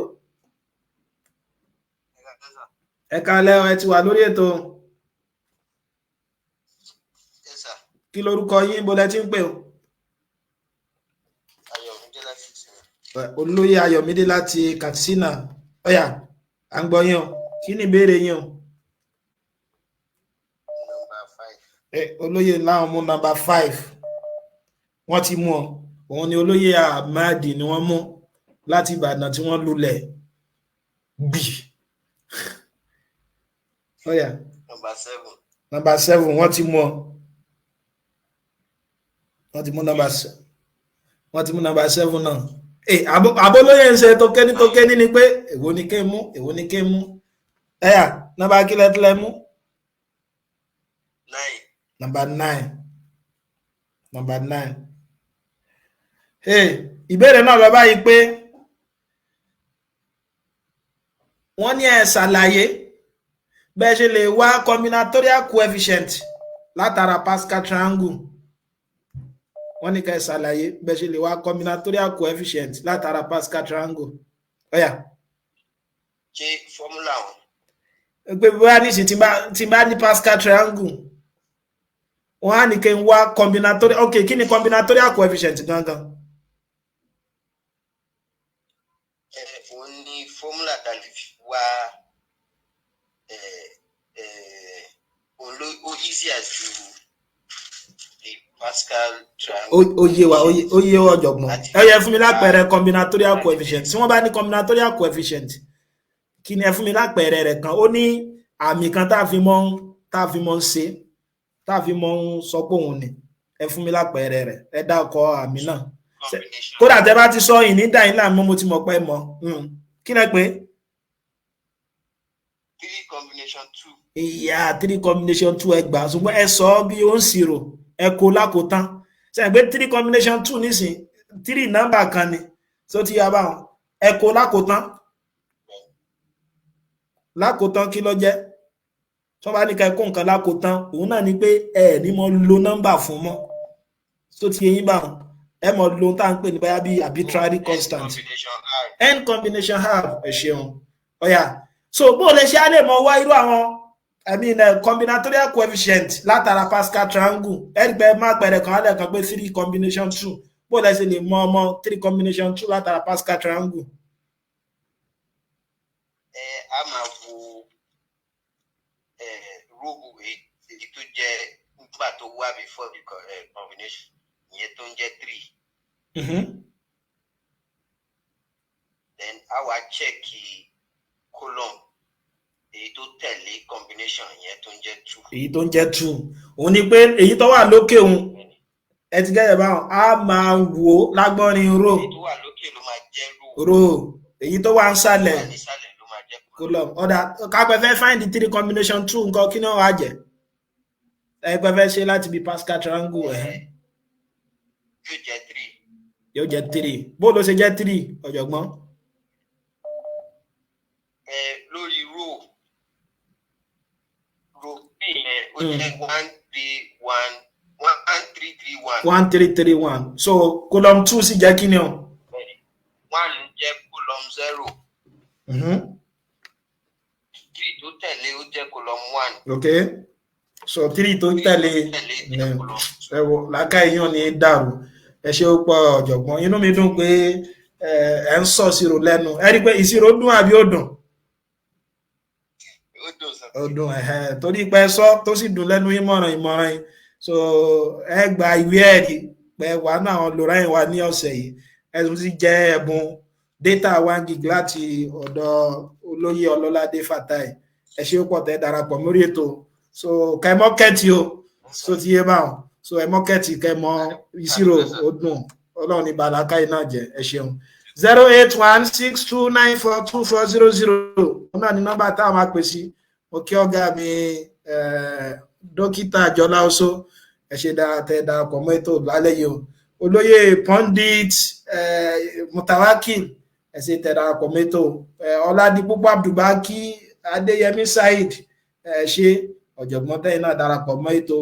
Ẹ káalẹ́ o, ẹ ti wà lórí ètò. Yes, sir. Kí lorúkọ yín, ibo lẹ ti ń pè o? Ayọ̀mídé láti Katsina. Olóyè Ayọ̀mídé láti Katsina. Ọ̀yà, à ń gbọ́ yín o. Kí ni ìbéèrè yín o? Nọ́mbà 5. Olóyè láwọn mú nọ́mbà 5. Wọ́n ti mú ọ. Òun ni olóyè Ahmadi ni wọ́n mú láti Ìbàdàn tí wọ́n lulẹ̀ gbì. Ọ̀yà. Nọ́mbà 7. Nọ́mbà 7 wọ́n ti mú ọ. Wọ́n ti mú nọ́mbà 7. Wọ́n ti mú nọ́mbà 7 náà. Àbólóyè ń ṣe tókẹ́ní tókẹ́ní ni pé èwo ni kí n mú, èwo ni kí n mú. Ẹ̀yà, nọ́mbà kílẹ̀ tilẹ̀ mú? 9. Nọ́mbà 9. Nọ́mbà 9. Ìbéèrè náà lọ báyìí pé wọ́n ní ẹ ṣàlàyé bẹ́ẹ̀ ṣe lè wá combinatorial coefficient látara Pascal triangle. Wọ́n ní ká ẹ ṣàlàyé bẹ́ẹ̀ ṣe lè wá combinatorial coefficient látara Pascal triangle. Ọ̀yà. Ṣé fọ́múlà wọn? Pé bóyá nísìnyí tí n bá ní Pascal triangle, wọ́n á ní kí n wá combinatorial. Ok, kí ni combinatorial coefficient gangan? Òun ni fọ́múlà tá a lè fi wá, òun ló ó easier ju the Pascal triangle. Ó yé wa, ó yé ọ̀jọ̀gbọ́n. Ẹ yẹ fún mi lápẹẹrẹ combinatorial coefficient. Tí wọ́n bá ní combinatorial coefficient, kí ni ẹ fún mi lápẹẹrẹ rẹ̀ kan? Ó ní àmì kan tá a fi mọ́ ń tá a fi mọ́ ń ṣe, tá a fi mọ́ ń sọ pé òun ni. Ẹ fún mi lápẹẹrẹ rẹ̀, ẹ dákọ àmì náà. Combination. Kódà tẹ bá ti sọ ìní dà yín láàmú, mo ti mọ̀ pé mọ̀. Kí lẹ pé? 3 combination 2. Ìyá, 3 combination 2, ẹgbàá, ṣùgbọ́n ẹ sọ ọ́ bí ó ń ṣirò, ẹ kó lákòótán. Sẹ́yìn pé 3 combination 2 nísìn, 3 nọ́mbà kan ni tó ti yá báwọn, ẹ kó lákòótán. Lákòótán kí ló jẹ́? Tí wọ́n bá ní ká ẹ kó nǹkan lákòótán, òun náà ni pé ẹ ní mọ lo nọ́mbà fún mọ́. Tó ti yé yín báwọn, ẹ mọ lo ohun tá à ń pè ní báyà bí arbitrary N constant. combination R. N combination r, ẹ ṣeun. Ọ̀yà, so bó o lè ṣe á lè mọ wá irú àwọn, I mean, combinatorial coefficient látara Pascal triangle? Ẹgbẹ́ má pẹ̀rẹ̀ kan alẹ́ kan pé 3 combination 2. Bó o lè ṣe lè mọ ọmọ 3 combination 2 látara Pascal triangle? A máa wo row èyí tó jẹ́ nígbà tó wá before the combination, ìyẹn tó ń jẹ́ 3. Then a wá check column èyí tó tẹ̀lé combination, ìyẹn tó ń jẹ́ 2. Èyí tó ń jẹ́ 2, òun ni pé èyí tó wà lókè òun, ẹ ti gẹ́gẹ́ báwọn, a máa wò ó lágbọ́nrin row. Èyí tó wà lókè ló máa jẹ́ row. Row, èyí tó wà ń Tó sàlẹ̀ wà nísàlẹ̀ ló máa jẹ́ column. Ọ̀dà, kápẹ́ fẹ́ find the 3 combination 2 nǹkan, kí náà wàá jẹ́? Ẹ pẹ́ fẹ́ ṣe láti bí Pascal triangle ẹ̀. Yóò jẹ́ 3. Yóò jẹ́ 3. Bó ló ṣe jẹ́ 3, ọ̀jọ̀gbọ́n? Lórí row 3 yẹn ó Ó jẹ́ 1 3 1, 1 3 3 1. 1 3 3 1. So column two sì jẹ́ kí ni o? One jẹ́ column zero. Three tó tẹ̀lé, ó jẹ́ column one. Ok, so three tó tẹ̀lé. Tẹ̀lé jẹ́ column. Ẹ wo làákà èèyàn ní dàrú. Ẹ ṣe, ó pọ̀. Ọ̀jọ̀gbọ́n, inú mi dùn pé ẹ ń sọ ìṣirò lẹ́nu. Ẹ rí i pé ìṣirò dùn àbí ó dùn? Ó dùn sàn. Ó dùn, ẹ̀hẹ́n, torí pé ẹ sọ tó sì dùn lẹ́nu. Ìmọ̀ràn ìmọ̀ràn yìí, so ẹ gba ìwé ẹ̀rí pé wà náà àwọn lòráyìn wa ní ọ̀sẹ̀ yìí. Ẹ tún ti jẹ́ ẹ̀bùn data 1 gig láti ọ̀dọ̀ olóyè Ọlọ́ládé Fatai. Ẹ ṣe, ó pọ̀ tẹ́ darapọ̀ mórí ètò. So kẹmọ́ kẹ́tì o, so ti yé báwọn. So ẹ mọ́ kẹ́tì kẹmọ́ ìṣirò, ó dùn. Ọlọ́run ní balaka iná jẹ. Ẹ ṣeun. 08162942400 náà ní nọ́mbà tá a máa pè sí. Mo kí ọ̀gá mi, dókítà Jọlá Oṣó. Ẹ ṣe dára tẹ darapọ̀ mọ́ ètò lálẹ́ yìí o. Olóyè pundit Mutawakil, ẹ ṣe tẹ darapọ̀ mọ́ ètò. Ọládipúpọ̀ Abdulbaki, Adéyẹmí Saheed, ẹ ṣe. Ọ̀jọ̀gbọ́n tẹ́yìn náà darapọ̀ mọ́ ètò,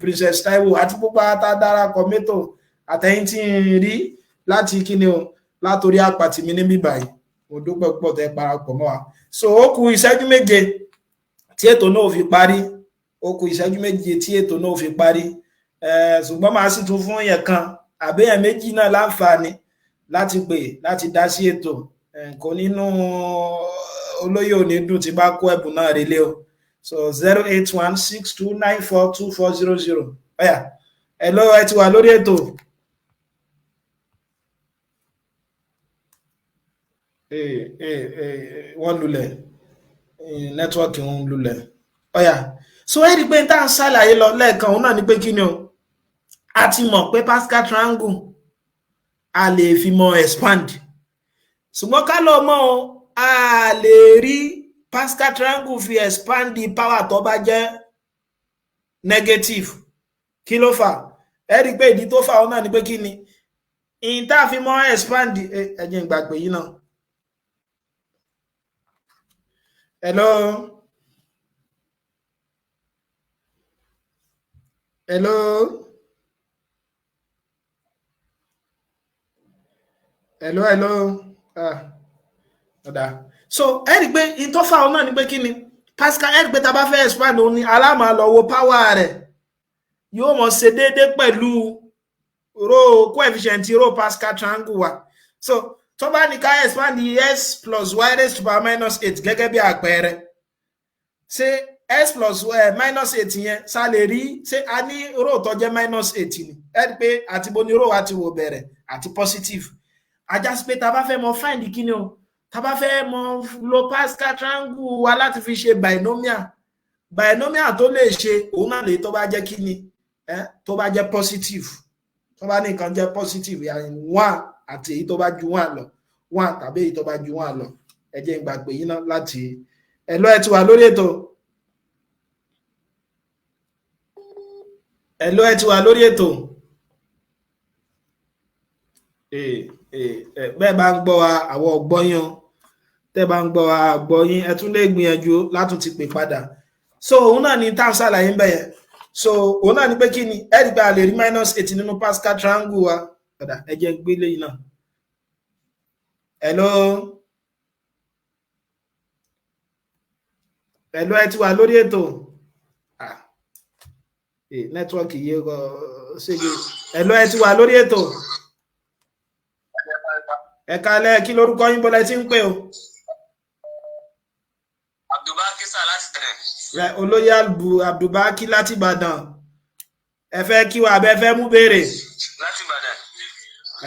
Princess Taiwo àti púpọ̀ ata darapọ̀ mẹ́tò àtẹ̀yìn tí ń rí láti kíni o, látòrí àpàtì mi níbí báyìí. Mo dúpẹ́ púpọ̀ tẹ́ parapọ̀ mọ́ wa. So ó kù ìṣẹ́jú 7 tí ètò náà fi parí. Ó kù ìṣẹ́jú 7 tí ètò náà fi parí, ṣùgbọ́n màá sì tún fún yẹn kan àbẹ́yẹn méjì náà láǹfààní láti pè láti dá sí ètò. Nǹkan nínú olóyè òní dùn tí bá kó ẹ̀bùn náà relé o. So 08162942400. Ọ̀yà, ẹ lọ́wọ́, ẹ ti wà lórí ètò. Wọ́n lulẹ̀, network ń lulẹ̀. Ọ̀yà, so ẹ rí i pé n tá à ń ṣàlàyé lọ lẹ́ẹ̀kan, òun náà ni pé kí ni o, a ti mọ̀ pé Pascal triangle a lè fi mọ expand, ṣùgbọ́n ká lọ mọ̀ o, a lè rí Pascal triangle fi expand the power tó bá jẹ́ negative. Kí ló fà? Ẹ rí i pé ìdí tó fà òun náà ni pé kí ni ìyìn tá a fi mọ expand. Ẹ jẹ́ n gbàgbé yìí náà. Hello, hello, hello, hello. Ah, ọ̀dà. So ẹ rí i pé ìyìn tó fà òun náà ni pé kí ni Pascal, ẹ rí i pé tá a bá fẹ́ expand, òun ni aláàmà lọ wo power rẹ̀, yóò mọ̀ ṣe déédéé pẹ̀lú row coefficient row Pascal triangle wa. So tó bá ní ká expand x plus y raised to power minus eight gẹ́gẹ́ bí àpẹẹrẹ, ṣé x plus minus eight yẹn ṣá lè rí? Ṣé a ní row tó jẹ́ minus eight ni? Ẹ rí i pé àti bo ni row wa ti wò bẹ̀rẹ̀ àti positive. Ajá sí pé tá a bá fẹ́ mọ find kí ni o, tá a bá fẹ́ mọ lo Pascal triangle wa láti fi ṣe binomial, binomial tó lè ṣe òun náà lè tó bá jẹ́ kí ni, tó bá jẹ́ positive. Tó bá ní nǹkan jẹ́ positive, yàrá one àti èyí tó bá ju one lọ, one tàbí èyí tó bá ju one lọ. Ẹ jẹ́ n gbàgbé yín náà láti ẹ lọ. Ẹ ti wà lórí ètò. Ẹ lọ, ẹ ti wà lórí ètò. Bẹ́ẹ̀ bá ń gbọ́ wa, àwọn ọ̀gbọ́n yín o. Tẹ́ bá ń gbọ́ wa, àgbọ́ yín. Ẹ tún lè gbìyànjú látún ti pè padà. So òun náà ni tá à ń ṣàlàyé ń bẹ̀ yẹn. So òun náà ni pé kí ni, ẹ rí pé a lè rí minus eight nínú Pascal triangle wa. Ọ̀dà, ẹ jẹ́ gbé léyìn náà. Hello, hello, ẹ ti wà lórí ètò. Ah, network yìí kọ ṣége. Hello, ẹ ti wà lórí ètò. Ẹ kálẹ́. Kí lórúkọ yín, bọ́lá ẹ ti ń pè o? Abdulbaki sà láti tẹ̀lé. Rẹ olóyè Abdulbaki láti Ìbàdàn, ẹ fẹ́ kí wa abẹ́ fẹ́ mú béèrè? Láti Ìbàdàn.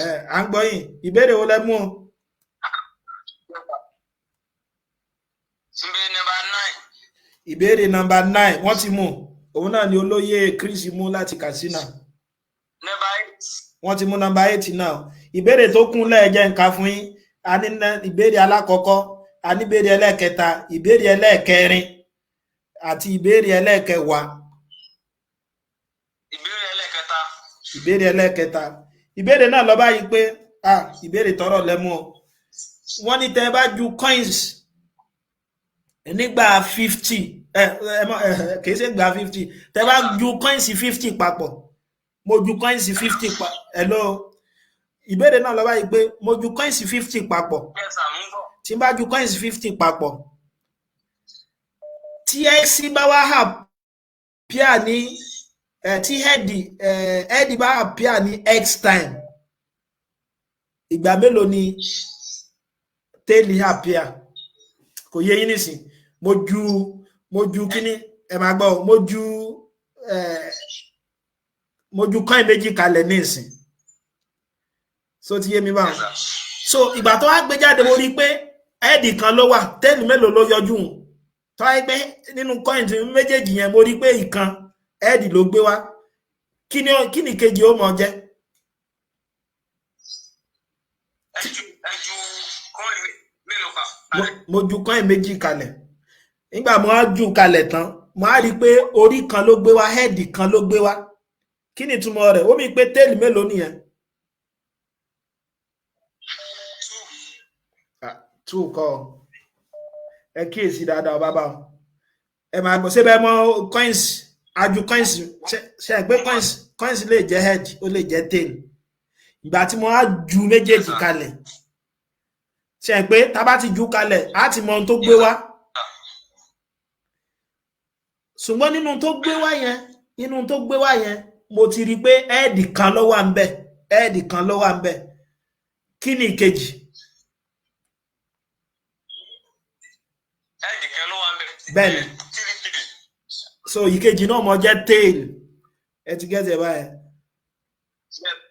Ẹ à ń gbọ́ yín. Ìbéèrè wo lẹ mú o? Ìbéèrè number 9. Ìbéèrè number 9, wọ́n ti mú. Òun náà ni olóyè Chris mú láti Katsina. Number 8. Wọ́n ti mú number 8 náà. Ìbéèrè tó kún lẹ́ẹ̀jẹ̀ nǹkan fún yín. A ní ìbéèrè alákọ̀ọ́kọ́, a ní ìbéèrè ẹlẹ́ẹ̀kẹta, ìbéèrè ẹlẹ́ẹ̀kẹrin àti ìbéèrè ẹlẹ́ẹ̀kẹwàá. Ìbéèrè ẹlẹ́ẹ̀kẹta. Ìbéèrè ẹlẹ́ẹ̀kẹta. Ìbéèrè náà lọ báyìí pé, ah, ìbéèrè tọrọ lẹ́mú o. Wọ́n ní tẹ́ ẹ bá ju coins nígbà 50 Ẹ mọ ẹ, kì í ṣe gba 50. Tẹ bá ju coins 50 papọ̀, mo ju coins 50 pa. Hello, ìbéèrè náà lọ báyìí pé mo ju coins 50 papọ̀. Yes sir, mo ń gbọ́. Tí n bá ju coins 50 papọ̀, tí x bá wá appear ní ẹ, tí head bá appear ní x time, ìgbà mélòó ni tail appear? Kò yé yín nísìn? Mo ju kíní, ẹ máa gbọ́ o, mo ju coin méjì kalẹ̀ nísìn. So ti yé mi báwọn? Yes sir. So ìgbà tó wá gbé jáde, mo rí i pé head kan ló wà. Tail mélòó ló yọjú hùn? Tó wáyé pé nínú coin tí méjèèjì yẹn, mo rí i pé ìkan head ló gbé wá, kí ni kejì ó mọ jẹ́? Ẹ ju coin mélòó pa? Mo ju coin méjì kalẹ̀. Nígbà mo á jù kalẹ̀ tán, mo á rí i pé orí kan ló gbé wá, head kan ló gbé wá. Kí ni ìtumọ̀ rẹ̀? Ó mi pé tail mélòó nìyẹn? Two. Ah, two kọ́ ọ. Ẹ kíyèsí dáadáa bàbá o. Ẹ máa gbọ́ síbẹ̀ mọ́ coins aju coins ṣe é pé coins lè jẹ́ head, ó lè jẹ́ tail. Ìgbà tí mo á ju méjèèjì kalẹ̀, ṣe é pé tá a bá ti ju kalẹ̀, á ti mọ ohun tó gbé wá. Ṣùgbọ́n nínú tó gbé wá yẹn, mo ti rí i pé head kan ló wà ń bẹ̀, head kan ló wà ń bẹ̀. Kí ni ìkejì? Head kan ló wà ń bẹ̀. Bẹ́ẹ̀ni. Three three. So ìkejì náà mọ jẹ́ tail. Ẹ ti gẹ́tẹ̀ báyẹn?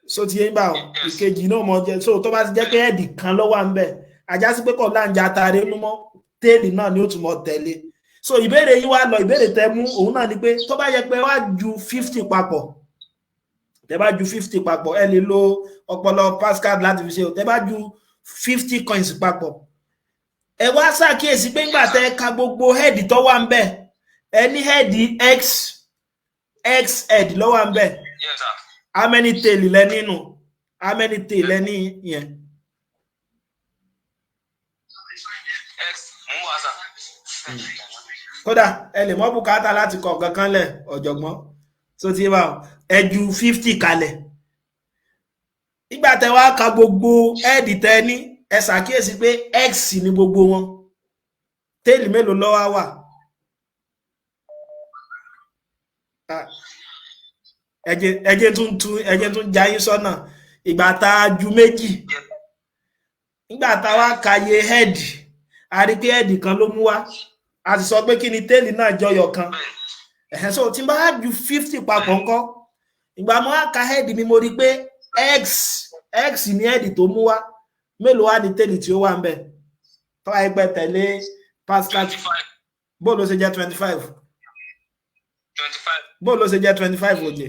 So ti yé ń bá ọ? Ìkejì náà mọ jẹ́. So tó bá ti jẹ́ pé head kan ló wà ń bẹ̀, àjá sí pé kò láǹjà atare nú mọ́, tail náà ni ó tún mọ tẹ̀lé. So ìbéèrè yín wá lọ, ìbéèrè tẹ mú òun náà ni pé tó bá yẹ pé wá ju 50 papọ̀, tẹ bá ju 50 papọ̀, ẹ lè lo ọpọlọ Pascal láti fi ṣe o. Tẹ bá ju 50 coins papọ̀, ẹ wá ṣàkíyèsí pé ńgbà tẹ ka gbogbo head tó wà ń bẹ̀, ẹ ní head x, x head ló wà ń bẹ̀. Yes sir. How many tail lẹ nínú? How many tail lẹ ní yẹn? X mo ń wá sir. Kódà ẹ lè mọ bùkátà láti kọ nǹkan kan lẹ̀, ọ̀jọ̀gbọ́n. Tó ti bá ẹ ju 50 kalẹ̀, nígbà tẹ wá ka gbogbo head tẹ ní, ẹ ṣàkíyèsí pé x ní gbogbo wọn. Tail mélòó ló wá wà? Ah, ẹ jẹ́ tún já yín sọ́nà. Ìgbà tá a ju méjì, nígbà tá a wá ka iye head, a rí pé head kan ló mú wá. A sì sọ pé kí ni tail náà jọyọ̀ kan. Ẹ̀hẹ́n, so tí n bá ju 50 papọ̀ ńkọ́? Ìgbà mo wá ka head mi, mo rí pé x, x ní head tó mú wá. Mélòó wá ní tail tí ó wà ń bẹ̀ tó wáyé pẹ́ tẹ̀lé Pascal? 25. Bó ló ṣe jẹ́ 25? 25. Bó ló ṣe jẹ́ 25? Òjè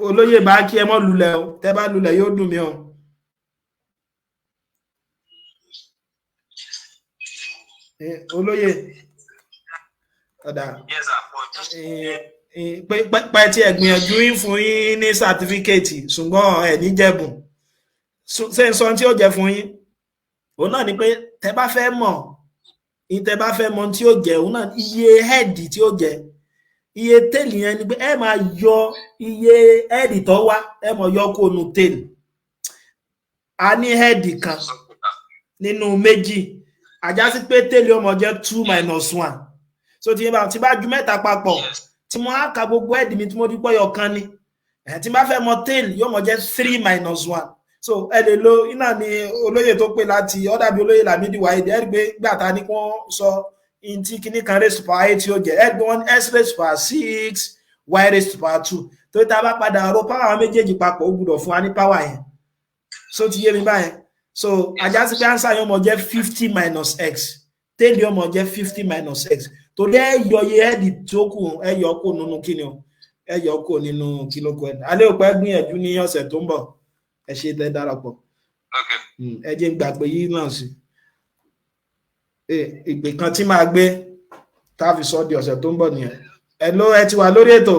olóyè bá kí ẹ mọ́ lulẹ̀ o. Tẹ́ bá lulẹ̀, yóò dùn mí o. Olóyè ọ̀dà. Yes sir. Pé tí ẹ gbìyànjú, yín fún yín ní certificate, ṣùgbọ́n ẹ ní jẹ̀bùn. Ṣé n sọ tí ó jẹ fún yín? Òun náà ni pé tẹ́ bá fẹ́ mọ̀ ní tẹ́ bá fẹ́ mọ̀ tí ó jẹ, òun náà iye head tí ó jẹ, iye tail yẹn ni pé ẹ máa yọ iye head tó wá, ẹ mọ̀ yọ kó nu tail. A ní head kan nínú méjì, àjá sí pé tail ó máa jẹ́ two minus one. So tí bá ju mẹ́ta papọ̀, tí mo á ka gbogbo head mi, tí mo rí pọ́yọ̀ kan ni ẹ̀, tí n bá fẹ́ mọ tail, yóò mọ jẹ́ three minus one. So ẹ lè lo iná ni olóyè tó pè láti ọ̀dà bí olóyè Lamidi Waheed. Ẹ rí pé gbà ta ni kí wọ́n sọ in tí kíní kan raised to power eight yóò jẹ́, ẹ rí pé wọ́n ní x raised to power six, y raised to power two. Tó tá a bá padà ro power àwọn méjèèjì papọ̀, ó gbúdọ̀ fún wa ní power yẹn. So ti yé mi báyẹn? So àjá sí pé answer yóò mọ jẹ́ 50 minus x, tail yóò mọ jẹ́ 50 minus x, torí ẹ yọ iye head tó kù, ẹ yọ kó nínú kíni o, ẹ yọ kó nínú kílókù ẹ. Alẹ́ òpẹ́ gbìyànjú ní ọ̀sẹ̀ tó ń bọ̀. Ẹ ṣe tẹ́ darapọ̀. Ẹ jẹ́ ń gbà pé yìí náà sí ìpè kan tí máa gbé tá a fi sọ di ọ̀sẹ̀ tó ń bọ̀ nìyẹn. Ẹ ló ẹ ti wà lórí ètò.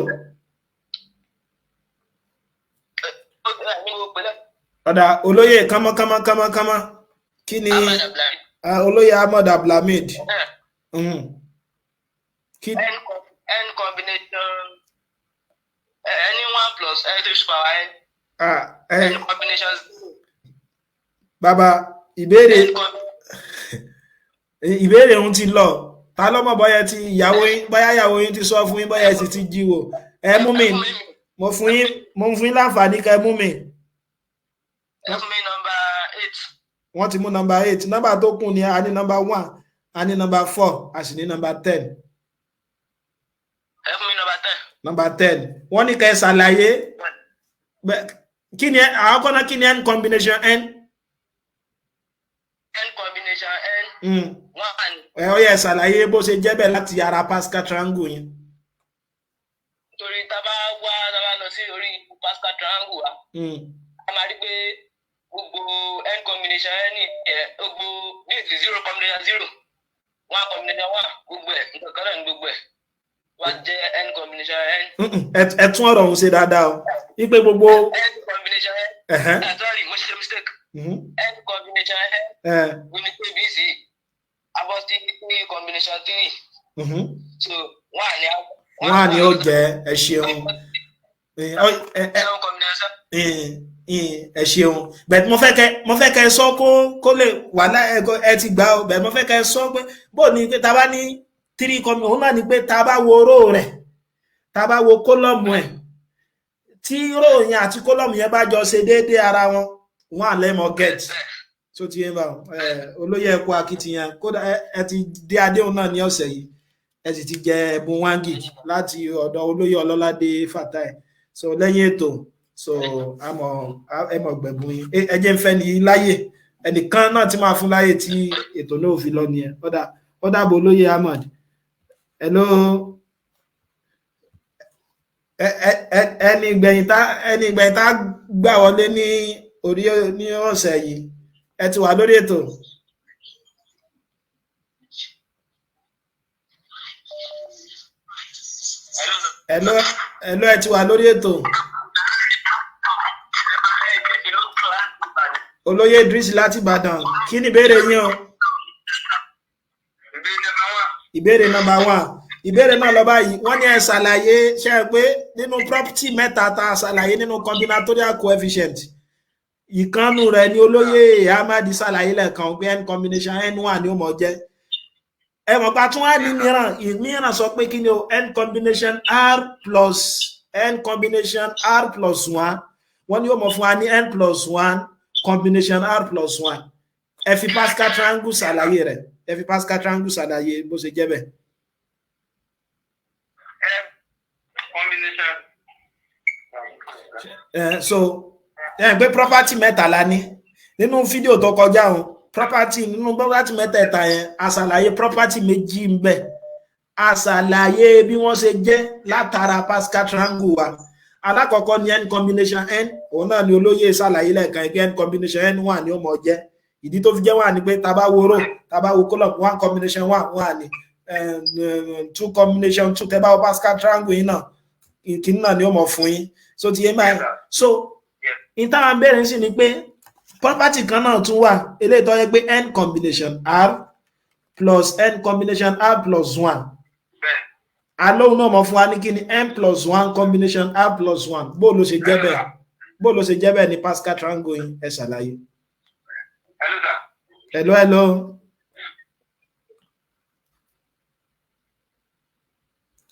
Ọ̀dà olóyè kánmọ́kánmọ́ kánmọ́kánmọ́, kí ni olóyè Ahmed Abdulhamid? Kí N combination any one plus n to the power n. Ah, ẹ N combination zero. Bàbá, ìbéèrè N ìbéèrè òun ti lọ. Ta ló mọ̀ bóyá ti ìyàwó yín, bóyá ìyàwó yín ti sọ fún yín, bóyá ẹ sì ti jí wò? Ẹ mú mi. Ẹ fún mi. Mo fún yín láǹfààní kẹ́ mú mi. Ẹ fún mi number 8. Wọ́n ti mú number 8. Nọ́mbà tó kù ni a ní number 1, a ní number 4, a sì ní number 10. Ẹ fún mi number 10. Number 10, wọ́n ní kẹ́ ẹ ṣàlàyé kí ni àwọn kọ́nà, kí ni n combination n? N combination n 1. Ẹ ó yẹ ṣàlàyé bó ṣe jẹ́ bẹ́ẹ̀ láti ara Pascal triangle yẹn. Torí tá a bá lọ sí orí Pascal triangle wa, a máa rí pé gbogbo n combination n ẹ, gbogbo this is zero combination zero, one combination one, gbogbo ẹ, nǹkan kan náà ní gbogbo ẹ wá jẹ́ n combination n. Ẹ tún ọ̀rọ̀ ọ̀hún ṣe dáadáa o, wípé gbogbo N combination n. Ah, sorry, mo ṣe mistake. N combination n ní pé b c abọ́ sí three combination three. So one ni Wọ́n á ní ó jẹ́. Ẹ ṣeun. Seven combination. Ẹ ṣeun. Bẹ́ẹ̀ mo fẹ́ kẹ́ sọ kó lè wà lá. Ẹ ti gbà ó. Bẹ́ẹ̀ mo fẹ́ kẹ́ sọ pé bó ni pé tá a bá ní three combination, òun náà ni pé tá a bá wo row rẹ̀, tá a bá wo column ẹ̀, tí row yẹn àti column yẹn bá jọ ṣe déédéé ara wọn, wọn à lẹ́mọ̀ get tó ti yẹn bá wọn. Olóyè, ẹ̀kọ́ akitiyan. Kódà ẹ ti dé adéhùn náà ní ọ̀sẹ̀ yìí, ẹ sì ti jẹ ẹ̀bùn 1 gig láti ọ̀dọ̀ olóyè Ọlọ́ládé Fatai. So lẹ́yìn ètò, so àmọ̀ ẹ mọ̀ gbẹ̀bùn yín. Ẹ jẹ́ ń fẹ́ ní láyè ẹnìkan náà tí máa fún láyè tí ètò náà ò fi lọ nìyẹn. Ọ̀dà ọ̀dà bò, olóyè Ahmad. Hello, ẹni ìgbẹ̀yìn tá gbà wọlé ní orí ní ọ̀sẹ̀ yìí, ẹ ti wà lórí ètò. Hello. Hello, hello, ẹ ti wà lórí ètò. Olóyè Idris láti Ìbàdàn, kí ni ìbéèrè yín o? Ìbéèrè number 1. Ìbéèrè náà lọ báyìí. Wọ́n ní ẹ ṣàlàyé ṣe é pé nínú property mẹ́ta tá a ṣàlàyé nínú combinatorial coefficient, ìkànnù rẹ̀ ni olóyè Ahmad ṣàlàyé lẹ́ẹ̀kan pé n combination n one ni ó mọ̀ jẹ́. Ẹ mọ̀ pa tún wá ní mìíràn. Ìmíràn sọ pé kí ni o? N combination r plus n combination r plus one. Wọ́n ní ó mọ̀ fún wa ní n plus one combination r plus one. Ẹ fi Pascal triangle ṣàlàyé rẹ̀. Ẹ fi Pascal triangle ṣàlàyé bó ṣe jẹ́ bẹ́ẹ̀. Combination. So ẹ pé property mẹ́ta la ní nínú fídíò tó kọjá o. Property nínú property mẹ́tẹ̀ẹ̀ta yẹn, a ṣàlàyé property méjì ń bẹ. A ṣàlàyé bí wọ́n ṣe jẹ́ látara Pascal triangle wa. Alákọ̀ọ́kọ́ ní n combination n, òun náà ni olóyè ṣàlàyé lẹ́ẹ̀kan pé n combination n one ni ó mọ̀ jẹ́. Ìdí tó fi jẹ́ one ni pé tá bá wo row, tá bá wo column, one combination one, one ni, two combination two. Tẹ́ bá wo Pascal triangle yìí náà, ìkíní náà ni ó mọ̀ fún yín. So ti yé báyìí. So in táwọn bẹ̀rẹ̀ sí ni pé property kan náà tún wà, eléyìí tó yẹ pé n combination r plus n combination r plus one, alóhùn náà mọ̀ fún wa ní kí ni? N plus one combination r plus one. Bó ló ṣe jẹ́ bẹ́ẹ̀? Bó ló ṣe jẹ́ bẹ́ẹ̀ ní Pascal triangle yín? Ẹ ṣàlàyé. Hello, sir. Hello, hello.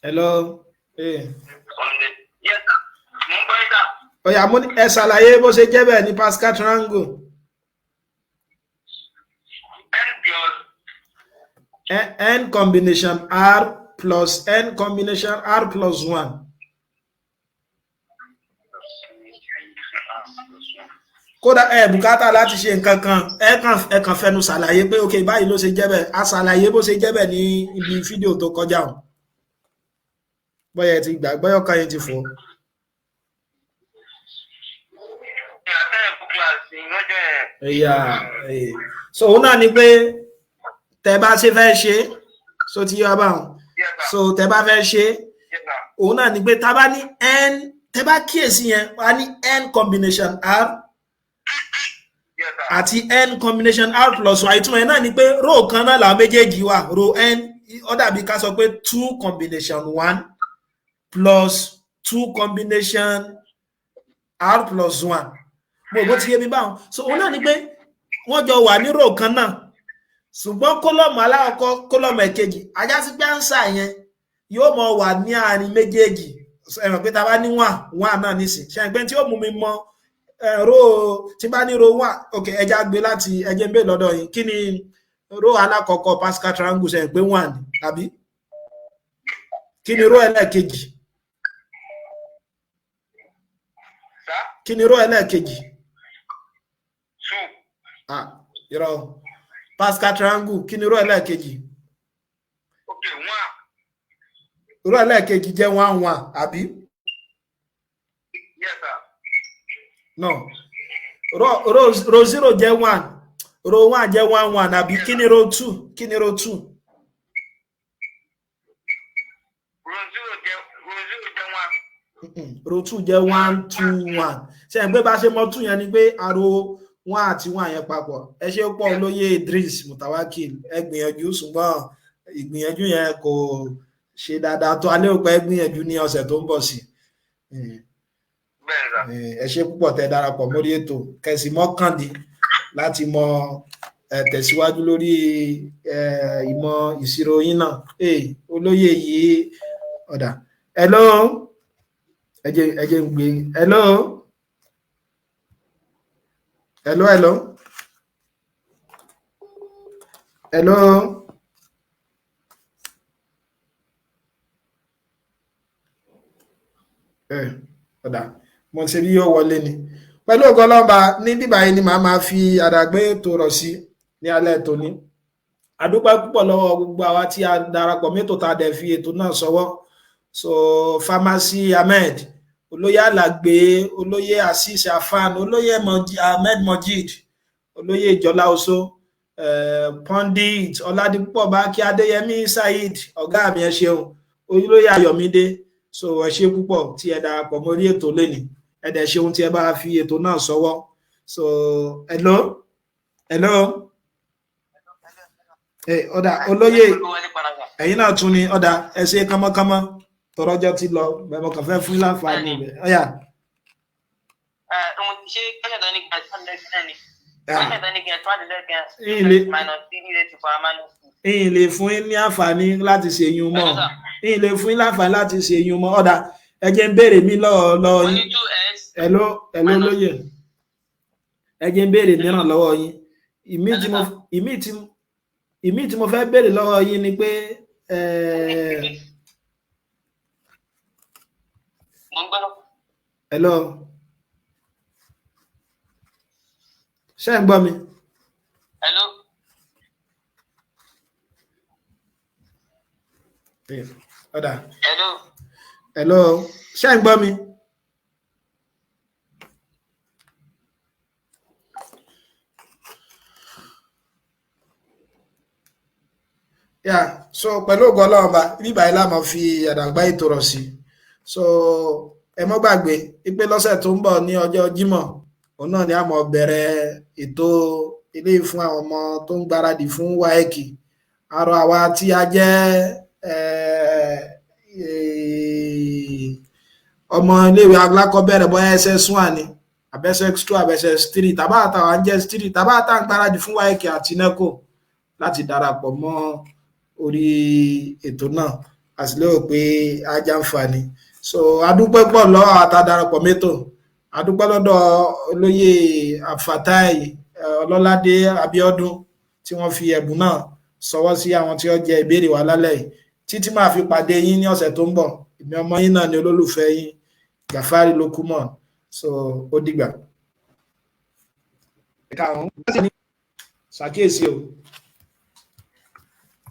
Hello. Hey. Yes, sir. Mo ń gbọ́ yín, sir. Ọ̀yà, mo ní ẹ ṣàlàyé bó ṣe jẹ́ bẹ́ẹ̀ ní Pascal triangle. N plus N combination r plus n combination r plus one. Kódà ẹ bùkátà láti ṣe nǹkan kan, ẹ kàn fẹnu ṣàlàyé pé ok, báyìí ló ṣe jẹ́ bẹ́ẹ̀. A ṣàlàyé bó ṣe jẹ́ bẹ́ẹ̀ ní ibi fídíò tó kọjá o. Bóyá ẹ ti gbà, bóyá ọkàn yẹn ti fò. Àtẹ̀yìn fún kíláàsì lọ́jọ́ yẹn. Ẹ̀yà, so òun náà ni pé tẹ bá ṣe fẹ́ ṣe, so ti yọ abáwọn. Yes, sir. So tẹ bá fẹ́ ṣe, Yes, sir. òun náà ni pé tá a bá ní n, tẹ bá kíyèsí yẹn, wà ní n combination r Yes, sir. àti n combination r plus one. Ìtumọ̀ yẹn náà ni pé row kan náà làwọn méjèèjì wà, row n. Ó dàbí ká sọ pé two combination one plus two combination r plus one. Mo bó ti yé mi báwọn. So òun náà ni pé wọ́n jọ wà ní row kan náà, ṣùgbọ́n column alákọ̀ọ́kọ́, column ẹ̀kejì, ajá sí pé answer yẹn yóò mọ wà ní àárín méjèèjì. Ẹ mọ̀ pé tá a bá ní one one náà nísìn ṣe àgbẹ̀ tí ó mú mi mọ row tí bá ní row one. Ok, ẹja gbé láti ẹjẹ ń bè lọ́dọ̀ yìí. Kí ni row alákọ̀ọ́kọ́ Pascal triangle? Ṣe pé one tàbí kí ni row ẹlẹ́ẹ̀kejì? Kí ni row ẹlẹ́ẹ̀kejì? Ah, irọ́. Pascal triangle, kí ni row ẹlẹ́ẹ̀kejì? Row ẹlẹ́ẹ̀kejì jẹ́ one one, àbí? Yes, sir. No, row zero jẹ́ one, row one jẹ́ one one, àbí? Kí ni row two? Kí ni row two? Row zero jẹ́ one. Row two jẹ́ one two one. Ṣe é pé bá ṣe mọ two yẹn ni pé àrò one àti one yẹn papọ̀. Ẹ ṣe pọ̀, olóyè Idris Mutawakil. Ẹ gbìyànjú, ṣùgbọ́n ìgbìyànjú yẹn kò ṣe dáadáa tó alẹ́ òpẹ́. Gbìyànjú ní ọ̀sẹ̀ tó ń bọ̀ sí. Ẹ ṣe púpọ̀ tẹ́ darapọ̀ mórí ètò. Kẹsì mọ́kàndín láti mọ tẹ̀síwájú lórí ìmọ̀ ìṣirò yín náà. Olóyè yìí, ọ̀dà. Hello, ẹ jẹ́ ń gbé. Hello, hello, hello, hello. Ọ̀dà, mo ṣe bí yóò wọlé ni. Pẹ̀lú ògo Ọlọ́ba ní bíbá yìí ni màá máa fi àdàgbé ètò rọ̀ sí ní alẹ́ tòní. Àdúpẹ́ púpọ̀ lọ́wọ́ gbogbo àwa tí a darapọ̀ mẹ́tò tá a dẹ̀ fi ètò náà sọwọ́. So Pharmacy Ahmed, olóyè Alàgbé, olóyè Azeez Afan, olóyè Ahmed Mojeed, olóyè Ìjọlá Oṣó, Pundit Ọládipúpọ̀ Bákí, Adéyẹmí Saheed, ọ̀gá mi, ẹ ṣeun. Olóyè Ayọ̀mídé. So ẹ ṣe púpọ̀ tí ẹ darapọ̀ mórí ètò lẹ́nìí. Ẹ dẹ̀ ṣeun tí ẹ bá fi ètò náà sọwọ́. So hello, hello. Ọ̀dà, olóyè, ẹ̀yin náà tún ni. Ọ̀dà, ẹ ṣe kánmọ́kánmọ́, tọrọjọ́ ti lọ bẹ́ẹ̀, mo kàn fẹ́ fún láǹfààní rẹ̀. Ọ̀yà. Ṣé kẹ́sẹ̀ tó ní kí Ìyìn lè fún yín ní àǹfààní láti ṣe yún mọ́. Ìyìn lè fún yín láǹfààní láti ṣe yún mọ́. Ọ̀dà, ẹ jẹ́ ń béèrè mi lọ́wọ́ yín. Hello, hello, lóye. Ẹ jẹ́ ń béèrè mìíràn lọ́wọ́ yín. Ìmí tí mo fẹ́ béèrè lọ́wọ́ yín ni pé hello, ṣé ń gbọ́ mi? Hello. Ọ̀dà. Hello. Hello, ṣé ń gbọ́ mi? Yeah, so pẹ̀lú ògo Ọlọ́run bá bíbá yìí láàmú fi àdàgbà ètò rọ̀ sí. So ẹ mọ́ gbàgbé pé lọ́sẹ̀ tó ń bọ̀ ní ọjọ́ Jímọ̀, òun náà ni a mọ̀ bẹ̀rẹ̀ ètò ilé fún àwọn ọmọ tó ń gbáradì fún WAEC. Àrò àwa tí a jẹ́ ọmọ iléèwé alákọ̀ọ́bẹ̀rẹ̀, bóyá SS1 ni àbí SS2 àbí SS3, tàbá àtàwọn jẹ́ S3, tàbá àtàwọn gbáradì fún WAEC àti NECO, láti darapọ̀ mọ́ orí ètò náà. A sì lérò pé á jàǹfààní. So adúpẹ́ pọ̀ lọ́wọ́ àtàdarapọ̀ mẹ́tò. Adúpẹ́ lọ́dọ̀ olóyè Fatai Ọlọ́ládé Abíọ́dún tí wọ́n fi ẹ̀bùn náà sọwọ́ sí àwọn tí ó jẹ ìbéèrè wa lálẹ́ yìí. Títí máa fi pàdé yín ní ọ̀sẹ̀ tó ń bọ̀, èmi ọmọ yín náà ni, olólùfẹ́ yín, Gàfárì Lókùmọ̀. So ó dìgbà. Ṣàkíyèsí o,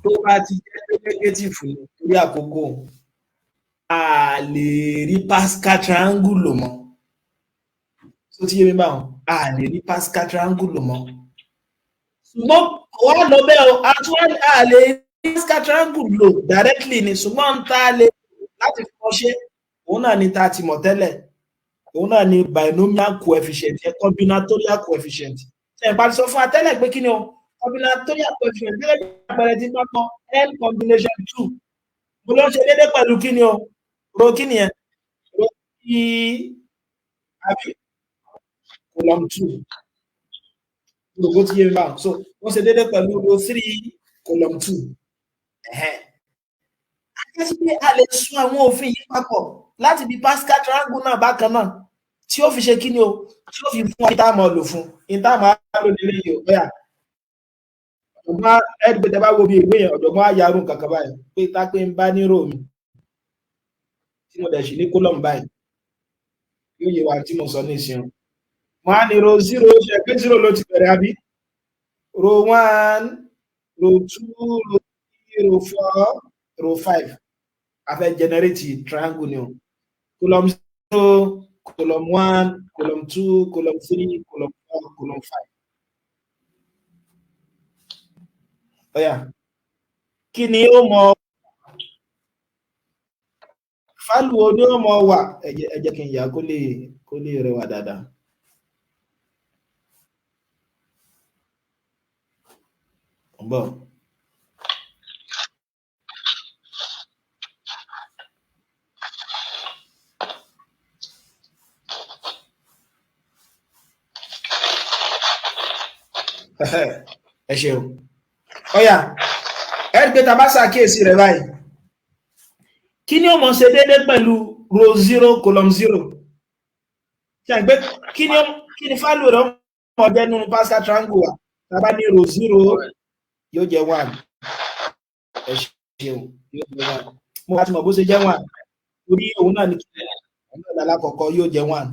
tó bá ti jẹ́ pé negative ní torí àkókò, a lè rí Pascal triangle lò mọ́. Tó ti yé mi báwọn, a lè rí Pascal triangle lò mọ́. Ṣùgbọ́n wà lọ bẹ́ẹ̀ o, a tún a lè rí Pascal triangle lò directly ni, ṣùgbọ́n tá a lè láti fi wọ́n ṣe, òun náà ni tá a ti mọ̀ tẹ́lẹ̀, òun náà ni binomial coefficient yẹn, combinatorial coefficient. Ṣe é bá ti sọ fún wa tẹ́lẹ̀ pé kí ni o? Combinatorial coefficient, gẹ́gẹ́ bí àpẹẹrẹ tí bá kọ n combination two, mo ló ń ṣe déédéé pẹ̀lú kí ni o? Row kí ni yẹn? Row three àbí column two. Gbogbo ti yé mi báwọn. So wọ́n ṣe déédéé pẹ̀lú row three column two. Àjásí pé a lè sún àwọn òfin yìí papọ̀ láti bí Pascal triangle náà bákan náà, tí ó fi ṣe kí ni o? Tí ó fi fún wa tá a máa lò fún tá a máa lò nílé yìí o. Bẹ́ẹ̀, ọ̀jọ̀gbọ́n ẹ̀ẹ́dẹ́gbẹ̀tẹ̀ bá wo bí ìwé yẹn, ọ̀jọ̀gbọ́n á yarú nǹkan kan báyìí pé tá pé ń bá ní row mi tí mo dẹ̀ sì ní column báyìí, yóò yé wa tí mo sọ ní ìsìn. Mo á ní row zero, ṣe pé zero ló ti bẹ̀rẹ̀, àbí? Row one, row two, row three, row four, row five. A fẹ́ generate triangle ni o. Column zero, column one, column two, column three, column four, column five. Ọ̀yà, kí ni ó mọ value wo ni ó mọ wà? Ẹ jẹ́ kí n yà kó lè rẹwà dáadáa. Ń bọ̀. Ẹ ṣeun. Ọ̀yà, ẹ rí pé tá a bá ṣàkíyèsí rẹ̀ báyìí, kí ni ó mọ̀ ṣe déédéé pẹ̀lú row zero column zero? Ṣe àgbẹ̀ kí ni value rẹ̀ mọ̀ jẹ́ nínú Pascal triangle wa? Tá a bá ní row zero, yóò jẹ́ one. Ẹ ṣeun, yóò jẹ́ one. Mo bá ti mọ̀ bó ṣe jẹ́ one torí òun náà ní kí òun náà lálákọ̀ọ́kọ́ yóò jẹ́ one.